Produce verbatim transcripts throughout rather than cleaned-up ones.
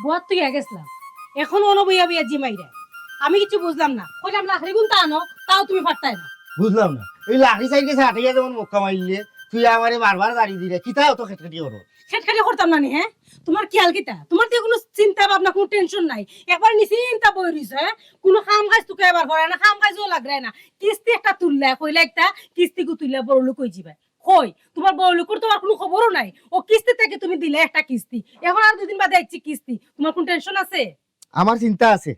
ঘর তুই গেছলাম, এখন অনো বইয়া বইয়া জিমাইরা। আমি কিছু বুঝলাম না, কইলাম লাকড়ি গুনতা আনো, তাও তুমি পারতায় না। বুঝলাম না, এই লাকড়ি সাইড গেছে আটাইয়া যেমন মক্কা মারলে, তুই আমারে বারবার গাড়ি দিলে, কিতা অত খেটখেটি করো? খেটখেটি করতাম না নি, হ্যাঁ? তোমার খেয়াল কিতা? তোমার তো কোনো চিন্তা ভাবনা, কোনো টেনশন নাই, একবার নিশ্চিন্তা বই রইছো, হ্যাঁ? কোনো কাম কাজ তোকে এবার করে না, কাম কাজও লাগরায় না। কিস্তি একটা তুললে, কইলে একটা কিস্তি গু তুললে বড় লোক হয়ে যাবে। কই, তোমার বড় লোকের তো আর কোনো খবরও নাই। ও কিস্তি থেকে তুমি দিলে একটা কিস্তি, এখন আর দুদিন বাদে আইছি কিস্তি, তোমার কোন টেনশন আছে? আমার চিন্তা আছে,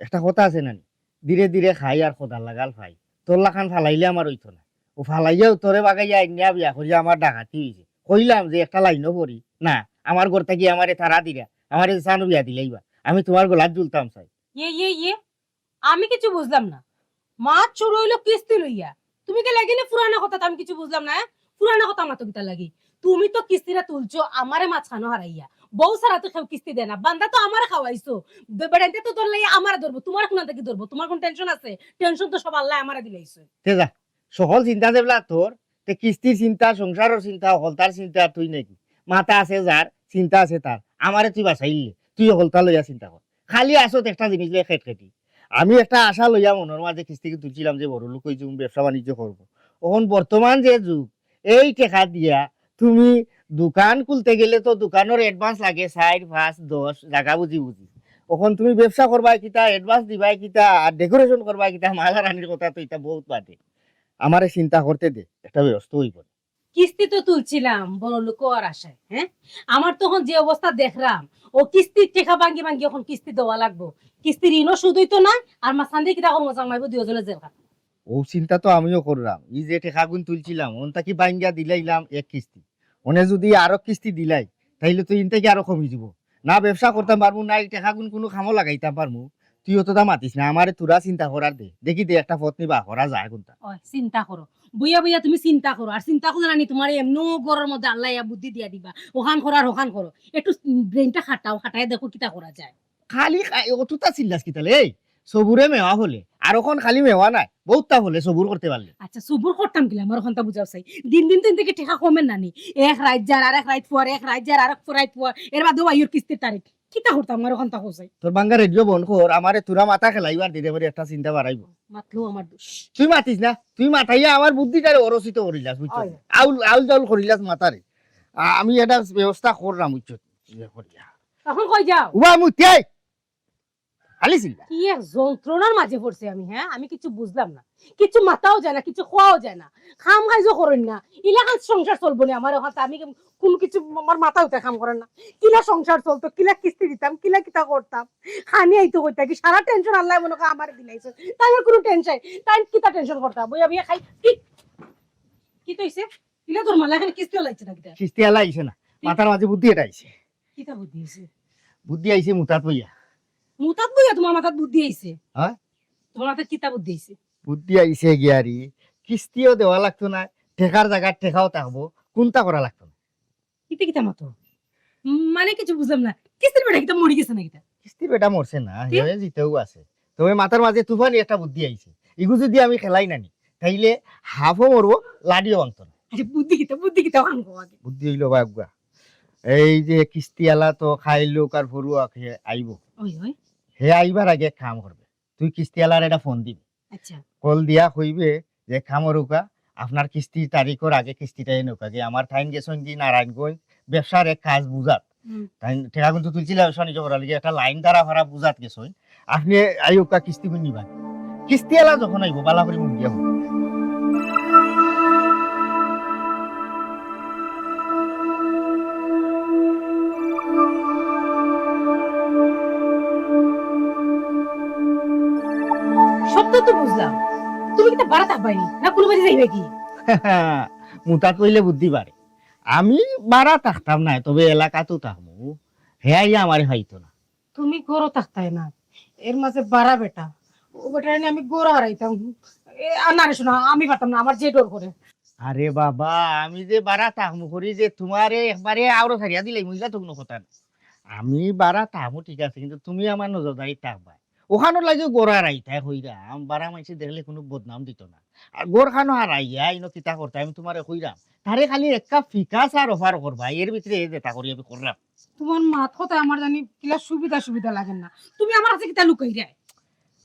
একটা কথা আছে নানি, ধীরে ধীরে খাই আর খোদার লাগাল পাই। তোর লাখান ফালাইলে আমার হইতো না। ও ফালাইয়াও তোরে বাগাইয়া আইনিয়া বিয়া করিয়া আমার ডাকাতি হইছে। কইলাম যে একটা লাইনও পড়ি না, আমার ঘর থাকি আমারে তারা দিরা, আমারে যে চানো বিয়া দিলাইবা, আমি তোমার গলাত ঝুলতাম চাই। ইয়ে, ইয়ে, ইয়ে, আমি কিছু বুঝলাম না। মাত শুরু হইলো কিস্তি লইয়া, তুমি কে লাগি না পুরানা কথা? তো আমি কিছু বুঝলাম না, হ্যাঁ? পুরানা কথা মাতো কিতা লাগি? তুমি তো কিস্তিটা তুলছো আমারে মাঝখানো হারাইয়া। বউ ছাড়া তো কেউ কিস্তি দেয় না, বান্দা তো আমারে খাওয়াইছো। বে-, বেড়াইতে তো ধরলে আমারে ধরবো, তোমার কোন কি ধরবো? তোমার কোন টেনশন আছে? টেনশন তো সব আল্লাহ আমারে দিলাইছে। তে যা, সকল চিন্তা যেবলা তোর, তে কিস্তির চিন্তা, সংসারর চিন্তা, হকলতার চিন্তা তুই নাকি? মাথা আছে যার, চিন্তা আছে তার। আমারে তুই বাঁচাইলি, তুই হকলতা লইয়া চিন্তা কর। খালি আসত একটা জিনিস লইয়া খেটখেটি। আমি একটা আশা লইয়া মনর মাঝে কিস্তি তুলছিলাম যে বড় লোক হইছি, ব্যবসা বাণিজ্য করব। এখন বর্তমান যে যুগ, এই টেকা দিয়া তুমি দোকান খুলতে গেলে তো দোকানর অ্যাডভান্স লাগে চাইর, পাঁচ, দশ, জাগা বুঝি বুঝি। এখন তুমি ব্যবসা করবায় কিতা, অ্যাডভান্স দিবায় কিতা, আর ডেকোরেশন করবায় কিতা, মালা রানীর কথা তো এটা বহুত বাদে। আমারে চিন্তা করতে দে, একটা ব্যবস্থা হইব। কিস্তি তো তুলছিলাম বড় লোক আর আশায়, হ্যাঁ? আমার তখন যে অবস্থা দেখলাম, ও কিস্তির টেকা ভাঙ্গি ভাঙ্গি এখন কিস্তি দেওয়া লাগবো। কিস্তির ঋণও শোধ হইতো না, আর মাঝখান দিয়া কিতা করবো, জামাইবো দুইজনে জেল খাটবো। ও চিন্তা তো আমিও করলাম, এই যে টেকাগুন তুলছিলাম, ওন থাকি ভাঙ্গিয়া দিলাইলাম এক কিস্তি, ওনে যদি আরো কিস্তি দিলাই, তাইলে তো ইন থাকি আরো কমি দিব। না ব্যবসা করতাম পারমু, না এই টেকাগুন কোনো কামো লাগাইতাম পারমু। তুই অতটা মাতিস না, আমারে তোরা চিন্তা করার দে, দেখি দে একটা পথ নিবা করা যায় কোনটা। ওই চিন্তা করো, বইয়া বইয়া তুমি চিন্তা করো, আর চিন্তা করলে নানি তোমার এমনও ঘরের মধ্যে আল্লাহ ইয়া বুদ্ধি দিয়া দিবা, ওখান করো আর ওখান করো, একটু ব্রেনটা খাটাও, খাটায় দেখো কিতা করা যায়। খালি খা-, অতটা চিল্লাস কিতালে? এই সবুরে মেওয়া ফলে, আর ওখান খালি মেওয়া নাই, বহুতটা ফলে সবুর করতে পারলে। আচ্ছা, সবুর করতাম কিলা, আমার ওখানটা বুঝাও চাই। দিন দিন তো ইন থাকি টেকা কমের নানি, এক রাইত যার, আর এক রাইত পর, এক রাইত যার, আর এক রাইত পর, এর বাদেও আইয়ুর কিস্তির তারিখ। কিতা করতাম, আমার ওখানটা কও চাই। তোর বাঙ্গা রেডিও বন্ধ কর, আমারে তোরা মাথা খেলাইবার দিতে পারি একটা চিন্তা বাড়াইবো। মাতলেও আমার দোষ। তুই মাতিস না, তুই মাতাইয়া আমার বুদ্ধিটারে অরচিত করিলাস, বুঝছো? হয়। আউল, আউল জাউল করিলাস মাতারে। আ-, আমি এটা ব্যবস্থা করলাম, বুঝছো? ইয়ে করিয়া। এখন কই যাও? উবা মুতিয়াই। খালি চিল্লা। কি এক যন্ত্রণার মাঝে পড়ছি আমি, হ্যাঁ? আমি কিছু বুঝলাম না, কিছু মাতাও যায় না, কিছু খোয়াও যায় না, কাম কাজও করেন না, ইলাখান সংসার চলবো না আমার ওখানে। আমি কোনো কিছু, আমার মাথা উঠে কাম করেন না। কিলা সংসার চলতো, কিলা কিস্তি দিতাম, কিলা কিতা করতাম, খানি আইতো কইতা কি, সারা টেনশন আল্লাহ মনে করে আমার দিলাইছে। তাই আর কোনো টেনশন, তাই কিতা টেনশন করতাম? বইয়া বইয়া খাই। কি, কি কইছে? ইলা তোর মালা এখানে কিস্তি আলা আইছে না কিতা? কিস্তি আলা আইছে না, হুম। মাথার মাঝে বুদ্ধি এটা আইছে। কিতা বুদ্ধি আইছে? বুদ্ধি আইছে মুতাত বইয়া। মুতাত বইয়া তোমার মাথাত বুদ্ধি আইছে? হ্যাঁ? তোমার মাথাত কিতা বুদ্ধি আইছে? বুদ্ধি আইছে গিয়ারি, কিস্তিও দেওয়া লাগতো না, টেকার জাগাত টেকাও থাকবো, কোনটা করা লাগতো না। কিতা কিতা মাতো? উম, মানে কিছু বুঝলাম না। কিস্তির বেটা কিতা মরি গেছে না কিতা? কিস্তির বেটা মরছে না, কি? হে জিতেও আছে। তবে মাথার মাঝে তুফানি একটা বুদ্ধি আইছে। ইগু যদি আমি খেলাই নানি, তাইলে হাফও মরবো, লাডিও ভাঙতো না। আরে বুদ্ধি কিতা, বুদ্ধি কিতা ওখান কও আগে। বুদ্ধি হইলো বা আগুয়া। এই যে কিস্তিআলা তো খাইল লোক আর ফরুয়া খেয়ে আইবো। ওই, ওই। হে আইবার আগে এক কাম করবে। তুই কিস্তিআলার একটা ফোন দিবি। আচ্ছা। কল দিয়া কইবে যে, "কামরুকা, আপনার কিস্তির তারিখর আগে কিস্তিটা এনে উকা।" যে আমার তাইন গেছইন কি নারায়ণগঞ্জ, ব্যবসার এক কাজ বুঝাত। হুম। তাইন টেকা কিন্তু তুলছিলা, ব্যবসা বাণিজ্য করার লাগি একটা লাইন দ্বারা ভাড়া বুঝাত গেছইন। আপনি আইউকা কিস্তি নিবা। কিস্তিআলা যখন আইবো, বালা করি মন দিয়া হুন। সব তো, তো বুঝলাম, তুমি কিতা বাড়া থাকবায় নি? না কোনো বাড়ি যাইবে কি? মুতাত কইলে বুদ্ধি বাড়ে। আমি বাড়া থাকতাম না, তবে এলাকাত তো থাকমু। হে আইয়া আমারে পাইতো না। তুমি ঘরো থাকতায় না, এর মাঝে বাড়া বেটা। ও বেটারে নিয়া আমি ঘরো হারাইতাম। এ, আর না রে শোনা, আমি পারতাম না, আমার যে ডর করে। আরে বাবা, আমি যে বাড়া থাকমু করি যে তোমারে একবারে আওরো ছাড়িয়া দিলাই, মুইলা তো কোনো কথা না। আমি বাড়া থাকমু ঠিক আছে, কিন্তু তুমি আমার নজরদারি থাকবায়। অখানোর লাগি ঘর হারাইতায় কইরাম, বারা মানষে দেখলে কুনু বদনাম দিতো না। আর ঘরখানো হারাইয়া ইনো কিতা করতায় আমি তুমারে কইরাম। তারে খালি এক কাপ ফিকা চা অফার করবায়, এর ভিতরে এ যেতা করি আমি কররাম। তুমার মাত কথায় আমার জানি কিলা সুবিধা সুবিধা লাগের না। তুমি আমার কাছে কিতা লুকাইরায়?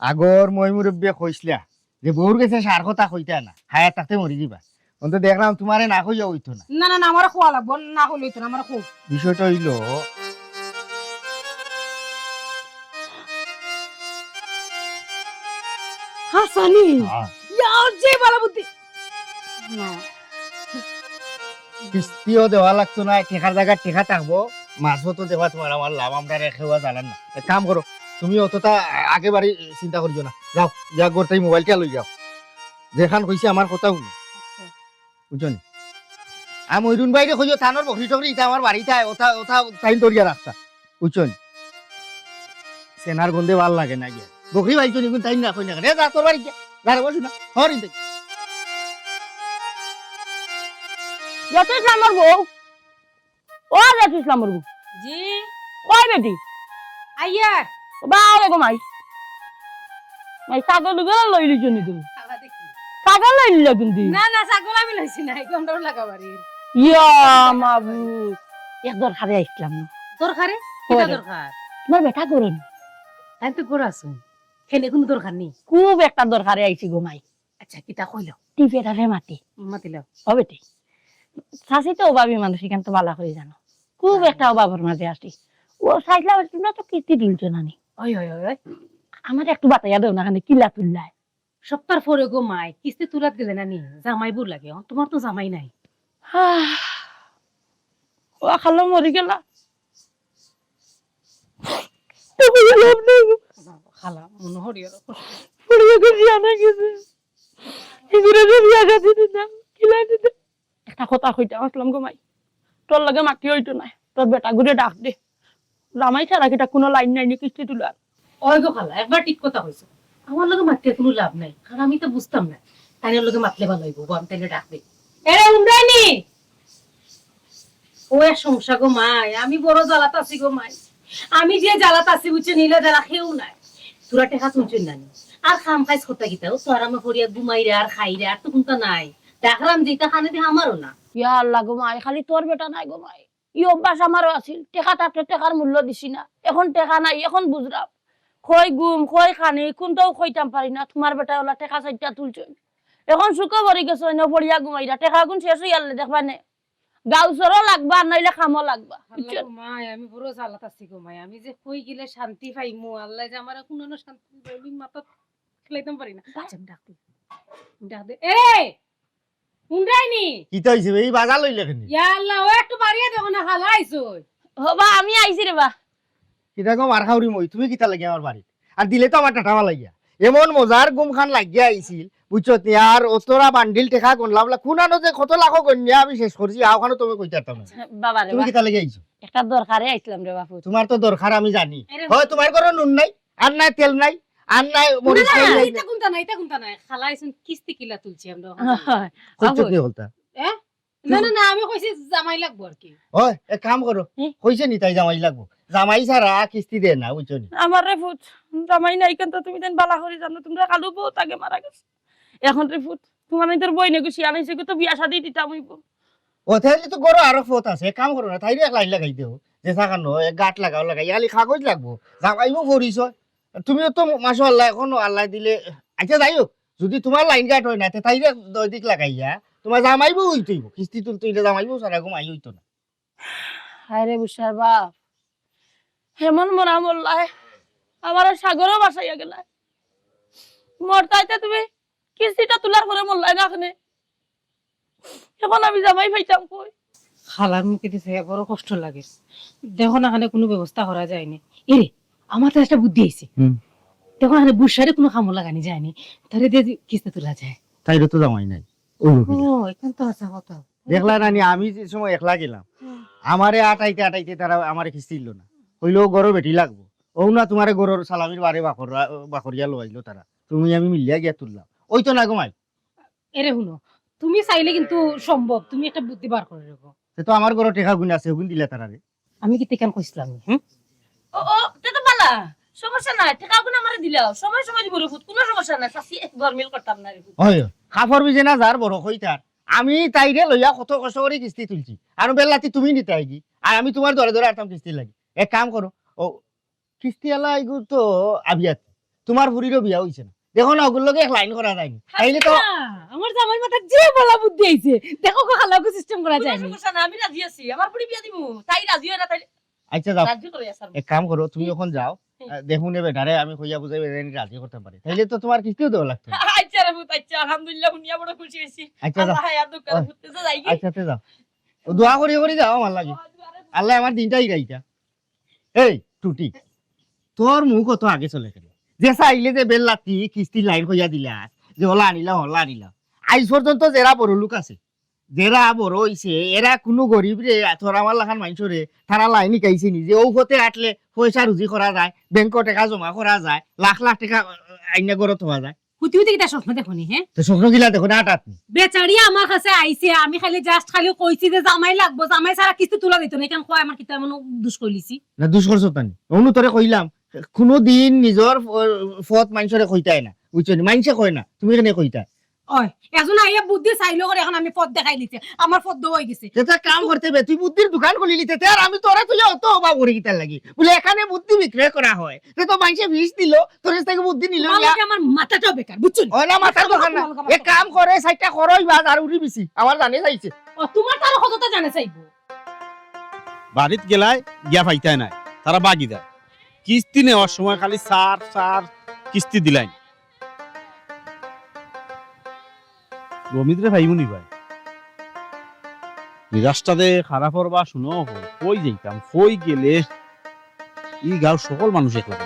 আগর ময়-মুরব্বিয়ে কইছলা যে বউর গেছে সার কথা কইতায় না, হায়াত থাকতে মরি যিবা। অখন তো দেখরাম তুমারে না কইয়া অইতো না। না, না, না, আমারে কওয়া লাগবো, না কইলে অইতো না, আমারে কও। বিষয়টা অইলো হাসানি। হ্যাঁ। ইয়ার যে বালা বুদ্ধি। না। কিস্তিও দেওয়া লাগতো না, টেকার জাগাত টেকা থাকবো, মাসো তো দেবা তুমার আমার লাভ, আমরারে কেউ আর জ্বালার না। এক কাম করো, তুমি অতটা আগে বাড়ি চিন্তা করিও না, যাও, যা ঘর থাকি মোবাইলটা লই যাও, যেখান কইছি আমার কথা হুনো। আচ্ছা। বুঝছো নি? আর মইরুন ভাইরে কইও, তানর বকরি টকরি ইতা আমার বাড়িত আয়, ওটা, ওটা তাইন ধরিয়া রাখতা। বুঝছো নি? সেনার গন্ধে ভালা লাগে না গিয়া। বকরি ভাই তো নিগুন তাইন রাখো না। এ যা তোর বাড়ি গিয়া। যা রে বসু না। হর ইনতে। যত ইসলামর বউ। ও যত ইসলামর বউ। জি। কই বেটি? আইয়ার। বাবা গো মাই। মাই ছাগল গুলো লইলি জনি তুমি। খাবা দেখি। ছাগল লইলি কিন্তু। না, না, ছাগল আমি লইছি না, এই গন্ডগোল লাগা বাড়ি। ইয়া মাবুদ। এক দরকারে আইছলাম না। দরকারে? কিতা দরকার? তুমার বেটা ঘরো নি? তাইন তো ঘরো আছইন। কেনে কুনু দরকার নি? খুব একটা দরকারে আইছি গো মাই। আচ্ছা, কিতা কইলো? টিপে তারে মাতি। মাতিলাও। ও বেটি। চাচি তো অভাবী মানুষ, ইখান তো ভালা করি জানো। খুব একটা অভাবর মাঝে আছি। ও চাইছলা, তুমরা তো কিস্তি তুলছো না নি? ওই, ওই, ওই, ওই। আমারে একটু বাতাইয়া দেও না, কেনে কিলা তুললায়? সপ্তাহর পরে গো মাই, কিস্তি তুলাত গেলে না নি, জামাই বউ লাগে, অখন তুমার তো জামাই নাই। আহ, ও খালা মরি গেলা। খালা, মনো করি আর। মরি গেছে, জানা গেছে। কি করে যে বিয়া শাদী দিতাম, কিলা দিতাম। একটা কথা কইতাম আছলাম গো মাই, তোর লগে মাতি অইতো নায়, তোর বেটাগুরে ডাক দে। জামাই ছাড়া কিতা কুনু লাইন নাই নি কিস্তি তুলার? ওই গো খালা, একবার ঠিক কথা কইছো। আমার লগে মাতিয়া কুনু লাভ নাই, কারণ আমি তো বুঝতাম না। তাইনর লগে মাতলে ভালা অইবো, আমি তাইনরে ডাক দেই। এরে উন্ডাইনি! ও এক সমস্যা গো মাই, আমি বড় জ্বালাত আছি গো মাই। আমি যে জ্বালাত আছি, বুঝছো নি, ইলা জ্বালা কেউ নাই। তোরা টেকা তুলছইন না নি? আর কাম কাজ করতা কিতা? ও তো আরামে করিয়া ঘুমাইরা আর খাইরা, আর তো কুনতা নাই। দেখরাম যে ইতা কানে দি আমারও না। ইয়া আল্লাহ গো মাই, খালি তোর বেটা নায় গো মাই। ই অভ্যাস আমারও আছিল, টেকা থাকতে টেকার মূল্য দিছি না, এখন টেকা নাই, এখন বুঝরাম। কই ঘুম, কই খানি, কুনটাও কইতাম পারি না। তুমার বেটায় অলা টেকা চাইরটা তুলছইন, এখন সুখো ভরি গেছে, অইন্য পড়িয়া ঘুমাইরা, টেকাগুন শেষ অইয়ারলে দেখবানে গাউছরও লাগবা, আর নাইলে কামও লাগবা, আল্লাহ বুঝছো? গো মাই, আমি বড় জ্বালাত আছি গো মাই, আমি যে কই গেলে শান্তি পাইমু, আল্লায় যে আমারে কুনানো শান্তি দিবা, আমি মাথাত খেলাইতাম পারি না। আচ্ছা, আমি ডাক দেই, আমি ডাক দেই। এ! হুনরায়নি? কিতা অইছে বে? ই বাজার লইলে কেনে? ইয়া আল্লাহ, ও একটু বাড়িয়ে দেখো না, খালা আইছো। ও বা, আমি আইছি রে বা। কিতা গো মার খাউরি মই, তুমি কিতা লাগি আমার বাড়িত? আর দিলে তো আমার টাটা লাগিয়া। এমন মজার ঘুম খান লাগিয়া আইছিল, বুঝছত নি? আর অতরা বান্ডিল টেকা গনলা বলা, কুনানো যে কত লাখো গনিয়া আমি শেষ করছি, আ, অখানো তুমি কইতে পারতাম না। বাবা রে তুমি বা। কিতা লাগি আইছো? একটা দরকারে আইছলাম রে বাপু। তুমার তো দরকার আমি জানি। এরে হয় তুমার ঘরো নুন নাই, আর নাই তেল নাই, আর নাই মরিচ না, নাই, না, নাই। ইতা কুনতা নাই, ইতা কুনতা নাই। খালা আইছইন, কিস্তি কিলা তুলছি আমরা অখানো। হয়, কইছো বাবু। কি বলতা? এ? না, না, না, আমি কইছি জামাই লাগবো আর কি। ওই, এক কাম করো। হুম। কইছে নি তাই জামাই লাগবো? জামাই ছাড়া কিস্তি দেয় না, বুঝছো নি? আমার রে পুত, জামাই নাই কেন তো তুমি দেন বালা করি জানো, তুমরা কালু বউত আগে মারা গেছে। এখন রে পুত, তুমার নিজের বইন এগু শিয়ান অইছে, এগু তো বিয়া শাদি দিতাম অইবো। ও, তাইলে তো ঘরো আরো পথ আছে, এক কাম করো না, তাইরে এক লাইন লাগাই দেও, যে থাকানো, এক গাঁট লাগাও, লাগাই, খালি কাগজ লাগবো, জামাইবো পরিচয়। তুমিও তো মাশাআল্লাহ, এখনো আল্লাহ দিলে, আচ্ছা যাই হোক, যদি তুমার লাইন গার্ড অয় না, তে তাইরে দুই দিক লাগাইয়া, তুমার জামাইবো অইতো অইবো, কিস্তি তুলতে অইলে জামাইবো ছাড়া ঘুমাই অইতো না। হায় রে বুসার বাপ, এমন মরা মরলায়, আমারে সাগরো ভাসাইয়া গেলায়। মরতাইতে তুমি কিস্তিটা তুলার পরে মরলায় না কেনে? এখন আমি জামাই পাইতাম কই? খালার মুখে দিছে, বড় কষ্ট লাগে। দেখো না, এখানে কোনো ব্যবস্থা করা যায়নি। এরে, আমার তো একটা বুদ্ধি আইছে। হুম। দেখো না, এখানে বুসারে কোনো কামো লাগানি যায়নি। তারে দিয়ে কিস্তি তোলা যায়। তাইরে তো জামাই নাই। ওই ও, এখন তো হাছা কথা। দেখলা না নি, আমি যে সময় একলা গেলাম, হুম। আমারে আটাইতে আটাইতে তারা আমারে কিস্তি দিল না। কইলো, "ও ঘরো বেটি লাগবো।" ও না, তুমারে ঘরর সালামির বারে বাকর-, বাকরিয়া লইলো তারা। তুমি আমি মিলিয়া গিয়া তুললাম। ওই তো না ঘুমাই। এরে হুনো, তুমি চাইলে কিন্তু সম্ভব, তুমি একটা বুদ্ধি বার করে রাখো। সে তো আমার ঘরো টেকা গুণ আছে, গুণ দিলে তারারে। আমি কি টেকান কইছিলাম নি, হুম? ও, ও, তে তো বালা। সমস্যা নাই, টেকাগুন আমারে দিলাও, সময় সময় দিবো রে পুত, কুনু সমস্যা নাই, চাচি, এক গরমিল করতাম না রে পুত। অয়, অয়। কাপড় ভিজে না যার বড় কইতার। আমি তাইরে লইয়া কত কষ্ট করি কিস্তি তুলছি, আর বেলাতি তুমি নিতায়গি, আর আমি তুমার দরে দরে আরতাম কিস্তির লাগি। এক কাম করো, ও কিস্তি আলা এগু তো আবিয়াত, তুমার ফুরিরও বিয়া অইছে না, দেখো না, ওগুর লগে এক লাইন করা যায়নি। তাইলে তো আচ্ছা, আমার জামাইর মাথাত যে বালা বুদ্ধি আইছে, দেখো গো, হালাগু সিস্টেম করা কুনু যায়নি। সমস্যা না, আমি রাজি আছি, আমার ফুরি বিয়া দিমু, তাই রাজি অয় না, তাই আচ্ছা, যাও। রাজি করি আসার এক কাম করো, তুমি হুম। অখন যাও। হুম। আহ, দেখুন এ বেটারে আমি কইয়া বুঝাই বেজানি রাজি করতাম পারি। তাইলে তো তুমার কিস্তিও দেওয়া লাগতো না। আচ্ছা রে পুত, আচ্ছা, আলহামদুলিল্লাহ, হুনিয়া বড় খুশি অইছি। আচ্ছা, যাও। আল্লাহ হায়াত দেউক্কা রে ওহ, পুত, তো যাই গি? আচ্ছা, তে যাও। ও দোয়া করি করি যাও আমার লাগি। ও, দোয়া রে পুত। আল্লাহ আমার দিনটা ইরাইতা। এই, টুটি, তোর মুখ অত আগে চলে কেনে? যে চাইলে যে বেল লাতি কিস্তি লাইন কইয়া দিলা, যে হলা আনিলা, হলা আনিলা। আইজ পর্যন্ত যেরা বড় লোক আছে, যেরা বড় অইছে, এরা কুনু গরিবরে, তোর আমার লাখান মানষরে, তারা লাইন হিকাইছে নি যে অউ পথে আটলে পয়সা রুজি করা যায়, ব্যাংকো টেকা জমা করা যায়, লাখ লাখ টেকা, আহ, আইনা ঘরো থওয়া যায়। হুতি হুতি কিতা স্বপ্ন দেখো নি, হে? তো স্বপ্ন কিলা দেখো না, আটাত নি। বেচারি আমার কাছে আইছে, আমি খালি just খালি কইছি যে জামাই লাগবো, জামাই ছাড়া কিস্তি তুলা দিত না, ইখান কয় আমার কিতা এমন দুষ কইলিছি? না, দুষ করছো তা নি। অনু তোরে কইলাম, কুনুদিন নিজর ফ-, ফত মানষরে কইতায় না, বুঝছো নি? মানষে কয় না, তুমি কেনে কইতা? ওই, এজন আইয়া বুদ্ধি চাইলো করে, এখন আমি পথ দেখাই দিতে, আমার পথ দেওয়া হয়ে গেছে। তে তো কাম করতে বে, তুই বুদ্ধির দোকান খুলি নিতে, তে আর আমি তোরা তুই অত অভাব করি কিতার লাগি? বলে এখানে বুদ্ধি বিক্রয় করা হয়, তে তো মানষে বিষ দিল, তোর কাছ থেকে বুদ্ধি নিল তোমার না। লগে আমার মাথাটাও বেকার, বুঝছো নি? ওই না, মাথার দরকার না। তোমার লগে আমার এক কাম করে, সাইডটা করোই বাদ আর উড়ি বিছি, আমার জানে চাইছে। ও, তোমার তো আরো কতটা জানে চাইবো। বাড়িত গেলায় গিয়া পাইতায় নায়, তারা বাগি যায়। কিস্তি নেওয়ার সময় খালি স্যার, স্যার, কিস্তি দিলাইন। রমিজরে পাইমু নি ভাই? মিজাজটা যে খারাপ অর বা শুনো, কই যাইতাম, কই গেলে ই গাঁওর সকল মানুষ একলা।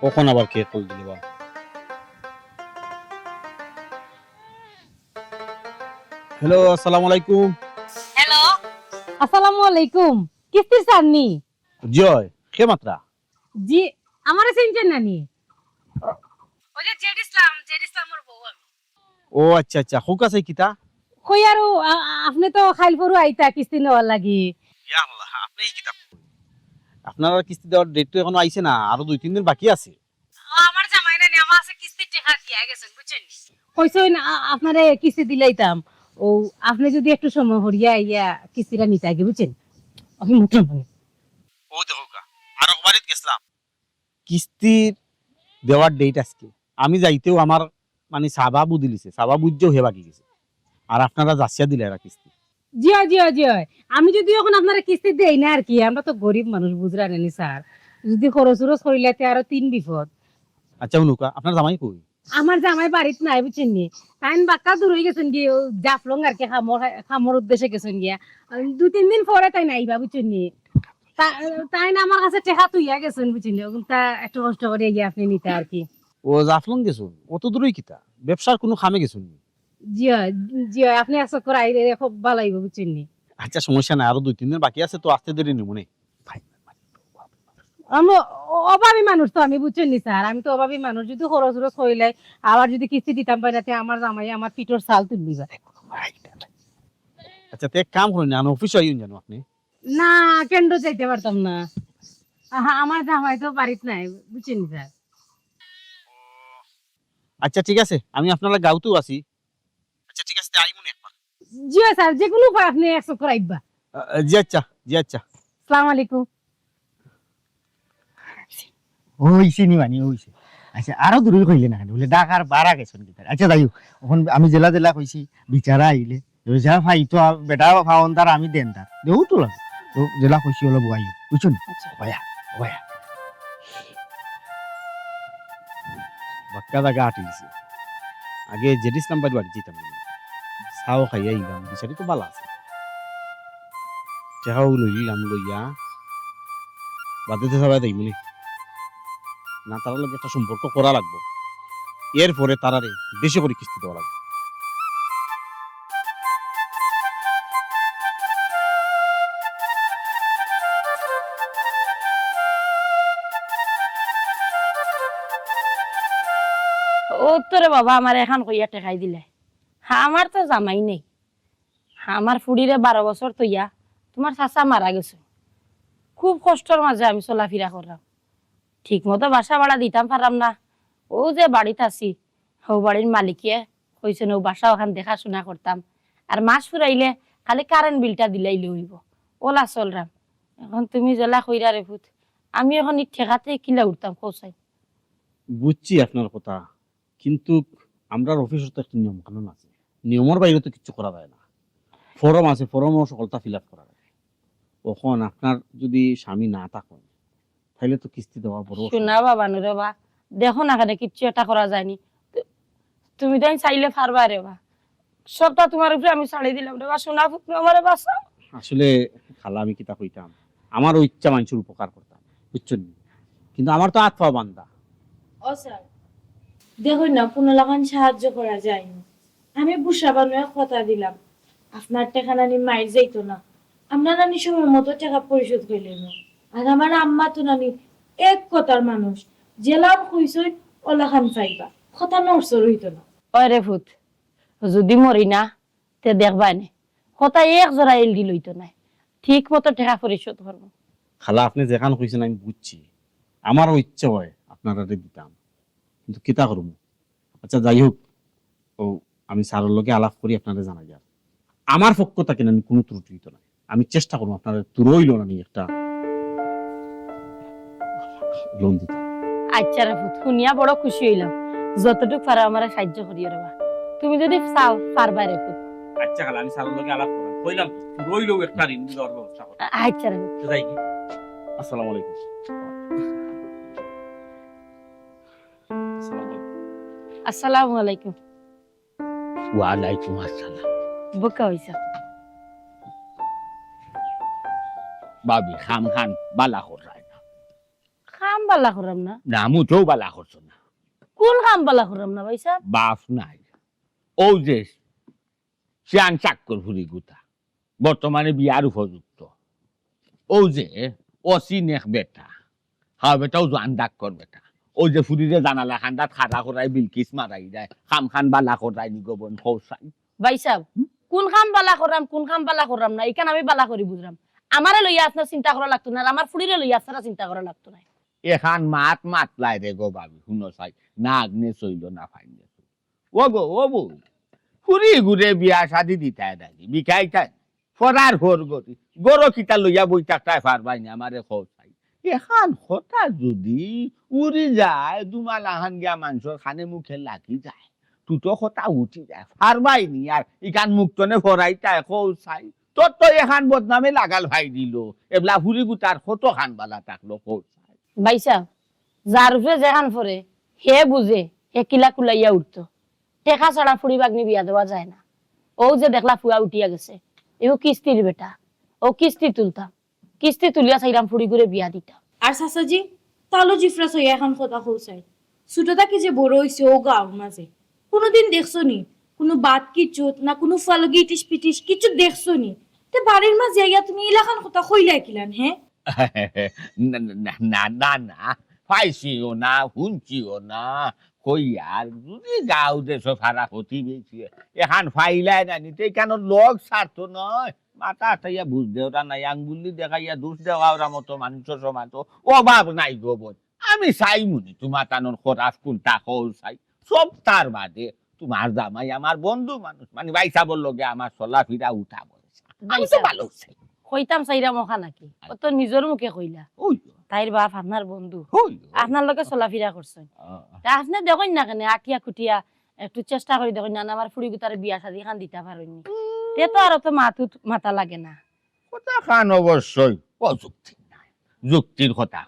অখন আবার কে কল দিল বা? হ্যালো, আসসালামু আলাইকুম। হ্যালো, আসসালামু আলাইকুম। কিস্তির স্যার নি? জি অয়, কে মাতরা? জি, আমারে চিনছেন না নি? ওই যে জেড ইসলাম, জেড ইসলামর বউ আমি। ও আচ্ছা, আচ্ছা, কউক্কা চাই কিতা? কই আরো, আ-, আ-, আপনে তো কাইল পরু আইতা কিস্তি নেওয়ার লাগি। ইয়া আল্লাহ, আপনে ই কিতা কইন? আপনারার কিস্তি দেওয়ার ডেট তো এখনো আইছে না, আরো দুই তিন দিন বাকি আছে। ও, আমার জামাই না নি, আমার কাছে কিস্তির টেকা দিয়া গেছইন, বুঝছইন নি? কইছইন, আ-, আপনারে কিস্তি দিলাইতাম। ও, আপনে যদি একটু সময় করিয়া আইয়া কিস্তিটা নিতা গি, বুঝছইন? আমি মুখে মানে। ও দেখউক্কা, আরো বাড়িত গেছলাম। কিস্তির দেওয়ার ডেট আজকে। আমি যাইতেউ আমার মানে সাবা বুদিলিছে, সাবা বুঝছেউ হে বাকি গেছে। আর আপনারা যাচিয়া দিলাইরা কিস্তি। জি অয়, জি অয়, জি অয়। আমি যদি অখন আপনারে কিস্তি দেই না আর কি, আমরা তো গরিব মানুষ, বুঝরা নি স্যার। যদি খরচ উরচ করিলাইতে আরো তিন বিপদ। আচ্ছা, হুনউক্কা, আপনার জামাই কই? আমার জামাই বাড়িত নাই, বুঝছইন নি? তাইন বাক্কা দূর অই গেছইন গি, ও জাফলং আর কি, কামর, কামর উদ্দেশ্যে গেছইন গিয়া। দুই তিন দিন পরে তাইন আইবা, বুঝছইন নি? তা-, তাইন আমার কাছে টেকা থইয়া গেছইন, বুঝছইন নি? অগুনতা একটু কষ্ট করিয়া গিয়া আপনে নিতা আর কি। ও জাফলং গেছইন? অত দূরই কিতা? ব্যবসার কুনু কামে গেছইন নি? জি অয়, জি অয়, আপনে এক চক্কর আইলে খুব ভালা অইবো, বুঝছইন নি? আচ্ছা, সমস্যা নাই, আরো দুই তিন দিন বাকি আছে তো, আস্তে দেরি নিমু নে। আমি অ-, অভাবী মানুষ তো আমি, বুঝছইন নি স্যার, আমি তো অভাবী মানুষ। যদি খরচ উরচ করিলাই, আবার যদি কিস্তি দিতাম পারি না, তে আমার জামাই আমার পিঠর ছাল তুলিলিবা। আচ্ছা, তে এক কাম করইন না, অফিসো আইন যেন আপনে। না, কেন্দ্র যাইতে পারতাম না। আহা, আমার জামাই তো বাড়িত নাই, বুঝছইন নি স্যার? আচ্ছা, ঠিক আছে, আমি আপনার গাঁওতেউ আছি। আচ্ছা, ঠিক আছে, তে আইমু নে একবার। জি অয় স্যার, যে কুনু উপায় আপনে এক চক্কর আইবা। আ, আ, জি আচ্ছা, জি আচ্ছা। আসসালামু আলাইকুম। অইছে নি মানে, অইছে। আচ্ছা, আরো দূরই কইলে না কেনে? বলে ঢাকার বারা গেছইন কিতা? আচ্ছা, যাই হউক, অখন আমি যেলা যেলা কইছি, বিচারা আইলে, যা পাই তো আ-, বেটা পাওন তার আমি দেন তার। দেও তো লাগে। তো যেলা কইছি অলা বওয়াইও, বুঝছো নি? আচ্ছা। বওয়া, বওয়া। বাক্কা জাগা আটিলিছে। আগে জেড ইসলাম ভাইর বাড়ি যাইতাম। চাও খাইয়া আইলাম, বিচারি তো ভালা আছে। টেকাও লইলাম, লইয়া বাদে তো সবাই দেখবো নি। না, তারার লগে একটা সম্পর্ক করা লাগবো। এরপরে তারারে বেশি করি কিস্তি দেওয়া লাগবো। ও তোরে বাবা, আমার এখান কইয়া টেকাই দিলে। হ্যাঁ, আমার তো জামাই নেই। আমার ফুড়িরে বারো বছর থইয়া তুমার চাচা মারা গেছে। খুব কষ্টর মাঝে আমি চলাফিরা কররাম, ঠিক মতো বাসা ভাড়া দিতাম পাররাম না। অউ যে বাড়িত আছি, হউ বাড়ির মালিকে কইছইন অউ বাসা অখান দেখাশুনা করতাম, আর মাস ফুরাইলে খালি কারেন্ট বিলটা দিলাইলে অইবো, অলা চলরাম। এখন তুমি যেলা কইরায় রে ফুত, আমি এখন ই ঠেকাতে কিলা উঠতাম কও চাই। বুঝছি আপনার কথা, কিন্তু আমরার অফিসর তো একটা নিয়ম কানুন আছে, নিয়মর বাইরে তো কিচ্ছু করা যায় না। ফরম আছে, ফরমও সকলতা ফিল আপ করা লাগে। অখন আপনার যদি স্বামী না থাকইন, তাইলে তো কিস্তি দেওয়া বড় অসুবিধা। হুনো বাবা, নুরে বা, দেখো না কেনে কিচ্ছু একটা করা যায়নি। তু-, তুমি তাইন চাইলে পারবায় রে বা, সবটা তুমার উপরে আমি ছাড়ি দিলাম রে বা, সোনা পুত আমারে বাঁচাও। আসলে খালা, আমি কিতা কইতাম, আমারও ইচ্ছা মানষর উপকার করতাম, বুঝছইন নি? কিন্তু আমার তো আত পাও বান্ধা। ও স্যার, দেখইন না, কুনু লাখান সাহায্য করা যায়নি। আমি বুঝা বানোয়া কথা দিলাম, আপনার টেকা নানি মাইর যাইতো না, আমরা নানি সময় মতো টেকা পরিশোধ করিলাইমু। আর আমার আম্মা তো নানি এক কথার মানুষ, যেলান কইছইন অলাখান পাইবা, কথা নড়চড় অইতো না। ওই রে ফুত, যুদি মরি না, তে দেখবায় নে, কথা এক জরা এলডি লইতো নায়, ঠিক মতো টেকা পরিশোধ করমু। খালা, আপনে যেখান কইছইন আমি বুঝছি, আমারও ইচ্ছা অয় আপনারারে দিতাম, কিন্তু কিতা করমু? আচ্ছা, যাই হোক, ও আমি স্যারর লগে আলাপ করি, আপনারে জানাইয়ার। আমার পক্ষ থাকি নানি কুনু ত্রুটি অইতো নায়, আমি চেষ্টা করমু আপনারে থুড়া অইলেও নানি একটা লোন দিতাম। আচ্ছা রে ফুত, হুনিয়া বড় খুশি অইলাম, যতটুক পারো আমারে সাহায্য করিও রে বা। তুমি যুদি চাও, পারবায় রে ফুত। আচ্ছা খালা, আমি স্যারর লগে আলাপ করাম, কইলাম তো, থুড়া অইলেও একটা ঋণ দেওয়ার ব্যবস্থা করমু। আ-, আচ্ছা রে ফুত। তো যাই কি? আসসালামু আলাইকুম। আসসালামু আলাইকুম। আসসালামু আলাইকুম। ওয়ালাইকুম আসসালাম। বউক্কা অইছে? ভাবি, কামখান বালা কররায় না। কাম বালা কররাম না? না, মুটেও বালা করছো না। কুন কাম বালা কররাম না ভাইসাব? বাপ নাই। অউ যে শিয়ান চাক্কর ফুড়িগুতা, বর্তমানে বিয়ার উপযুক্ত। অউ যে অচিন এক বেটা, হউ বেটাও জোয়ান ডাক্কর বেটা। অউ যে ফুড়িরে জানালা কান্দাত খাড়া করাই বিলকিস মারাই দেয়, কামখান বালা কররায় নি গো বইন, কও চাই। ভাইসাব, হুম? কুন কাম বালা কররাম, কুন কাম বালা কররাম না, ইখান আমি বালা করি বুঝরাম। আমারে লইয়া আপনার চিন্তা করা লাগতো না, আর আমার ফুড়িরে লইয়া আপনারা চিন্তা করা লাগতো না। এখান মাত মাতলায় রে গো ভাবি, হুনো চাই, না আগ্নে চইল না ফাইন। ও গো, ও বউ, ফুড়িগুরে বিয়া শাদি দিতায় নানি, বিকাইতায়, ফরার হর গতি, গরো কিতা লইয়া বই থাকতায় পারবায় নি, আমারে কও চাই। এখান কথা যুদি উড়ি যায়, দুমালাখান গিয়া মানষর কানে মুখে লাগি যায়, তুতো কথা উঠি যায়, পারবায় নি, আর ইখান মুখ তনে ফরাইতায়, কও চাই। তোর তো এখান বদনামে লাগাল ভাই দিল, এবলা ফুড়িগুতার কতখান বালা থাকলো, কও চাই। ভাইসাব, যার উপরে যেখান পড়ে, হে বুঝে, হে কিলা কুলাইয়া উঠতো। টেকা ছাড়া ফুড়ি ভাগ্নি বিয়া দেওয়া যায় না। অউ যে দেখলা ফুয়া উঠিয়া গেছে, এও কিস্তির বেটা, অউ কিস্তি তুলতাম, কিস্তি তুলিয়া চাইরাম ফুড়িগুরে বিয়া দিতাম। আর চাচাজি, তালু জিফরা সইয়া এখান কথা কও চাই। ছোট থাকি যে বড় অইছে অউ গাঁওর মাঝে, কুনুদিন দেখছো নি কুনু বাত কিচ্ছুত না কুনু ফালগি ইটিস পিটিস কিচ্ছু দেখছো নি? তে বাড়ির মাঝে আইয়া তুমি ইলাখান কথা কইলায় কিলান, হে? না, না, না, না, না, পাইছিও না, হুনছিও না, কইয়ার, যুদি গাঁও দেশো ফারা প্রতিবেশী, এখান পাইলায় নানি, তে ইখানর লগ ছাড়তো নায়, মাথা আটাইয়া বুঝ দেওরা নাই, আঙ্গুলি দেখাইয়া দোষ দেওয়ার মতো মানষর সমাজো অভাব নাই গো বইন। আমি চাইমুনি তুমার তানর খরাপ কুনটা কও চাই, সবতার বাদে তুমার জামাই আমার বন্ধু মানুষ, মানি ভাইসাবর লগে আমার চলাফিরা উঠা বসা। আমি তো ভাইসাব, ভালো চাই। কইতাম চাইরাম অখান নাকি? আচ্ছা। অ তো নিজর মুখে কইলা। অই। তাইর বাপ আপনার বন্ধু। অই। আপনার লগে চলাফিরা করছইন। আ। তে আপনে দেখইন না কেনে, আটিয়া কুটিয়া একটু চেষ্টা করি দেখইন না, আমার ফুড়িগুতারে বিয়া শাদি খান দিতা পারইন নি। তে তো আর অত মাতুত মাতা লাগে না। কথাখান অবশ্যই অযুক্তি নাই, যুক্তির কথা।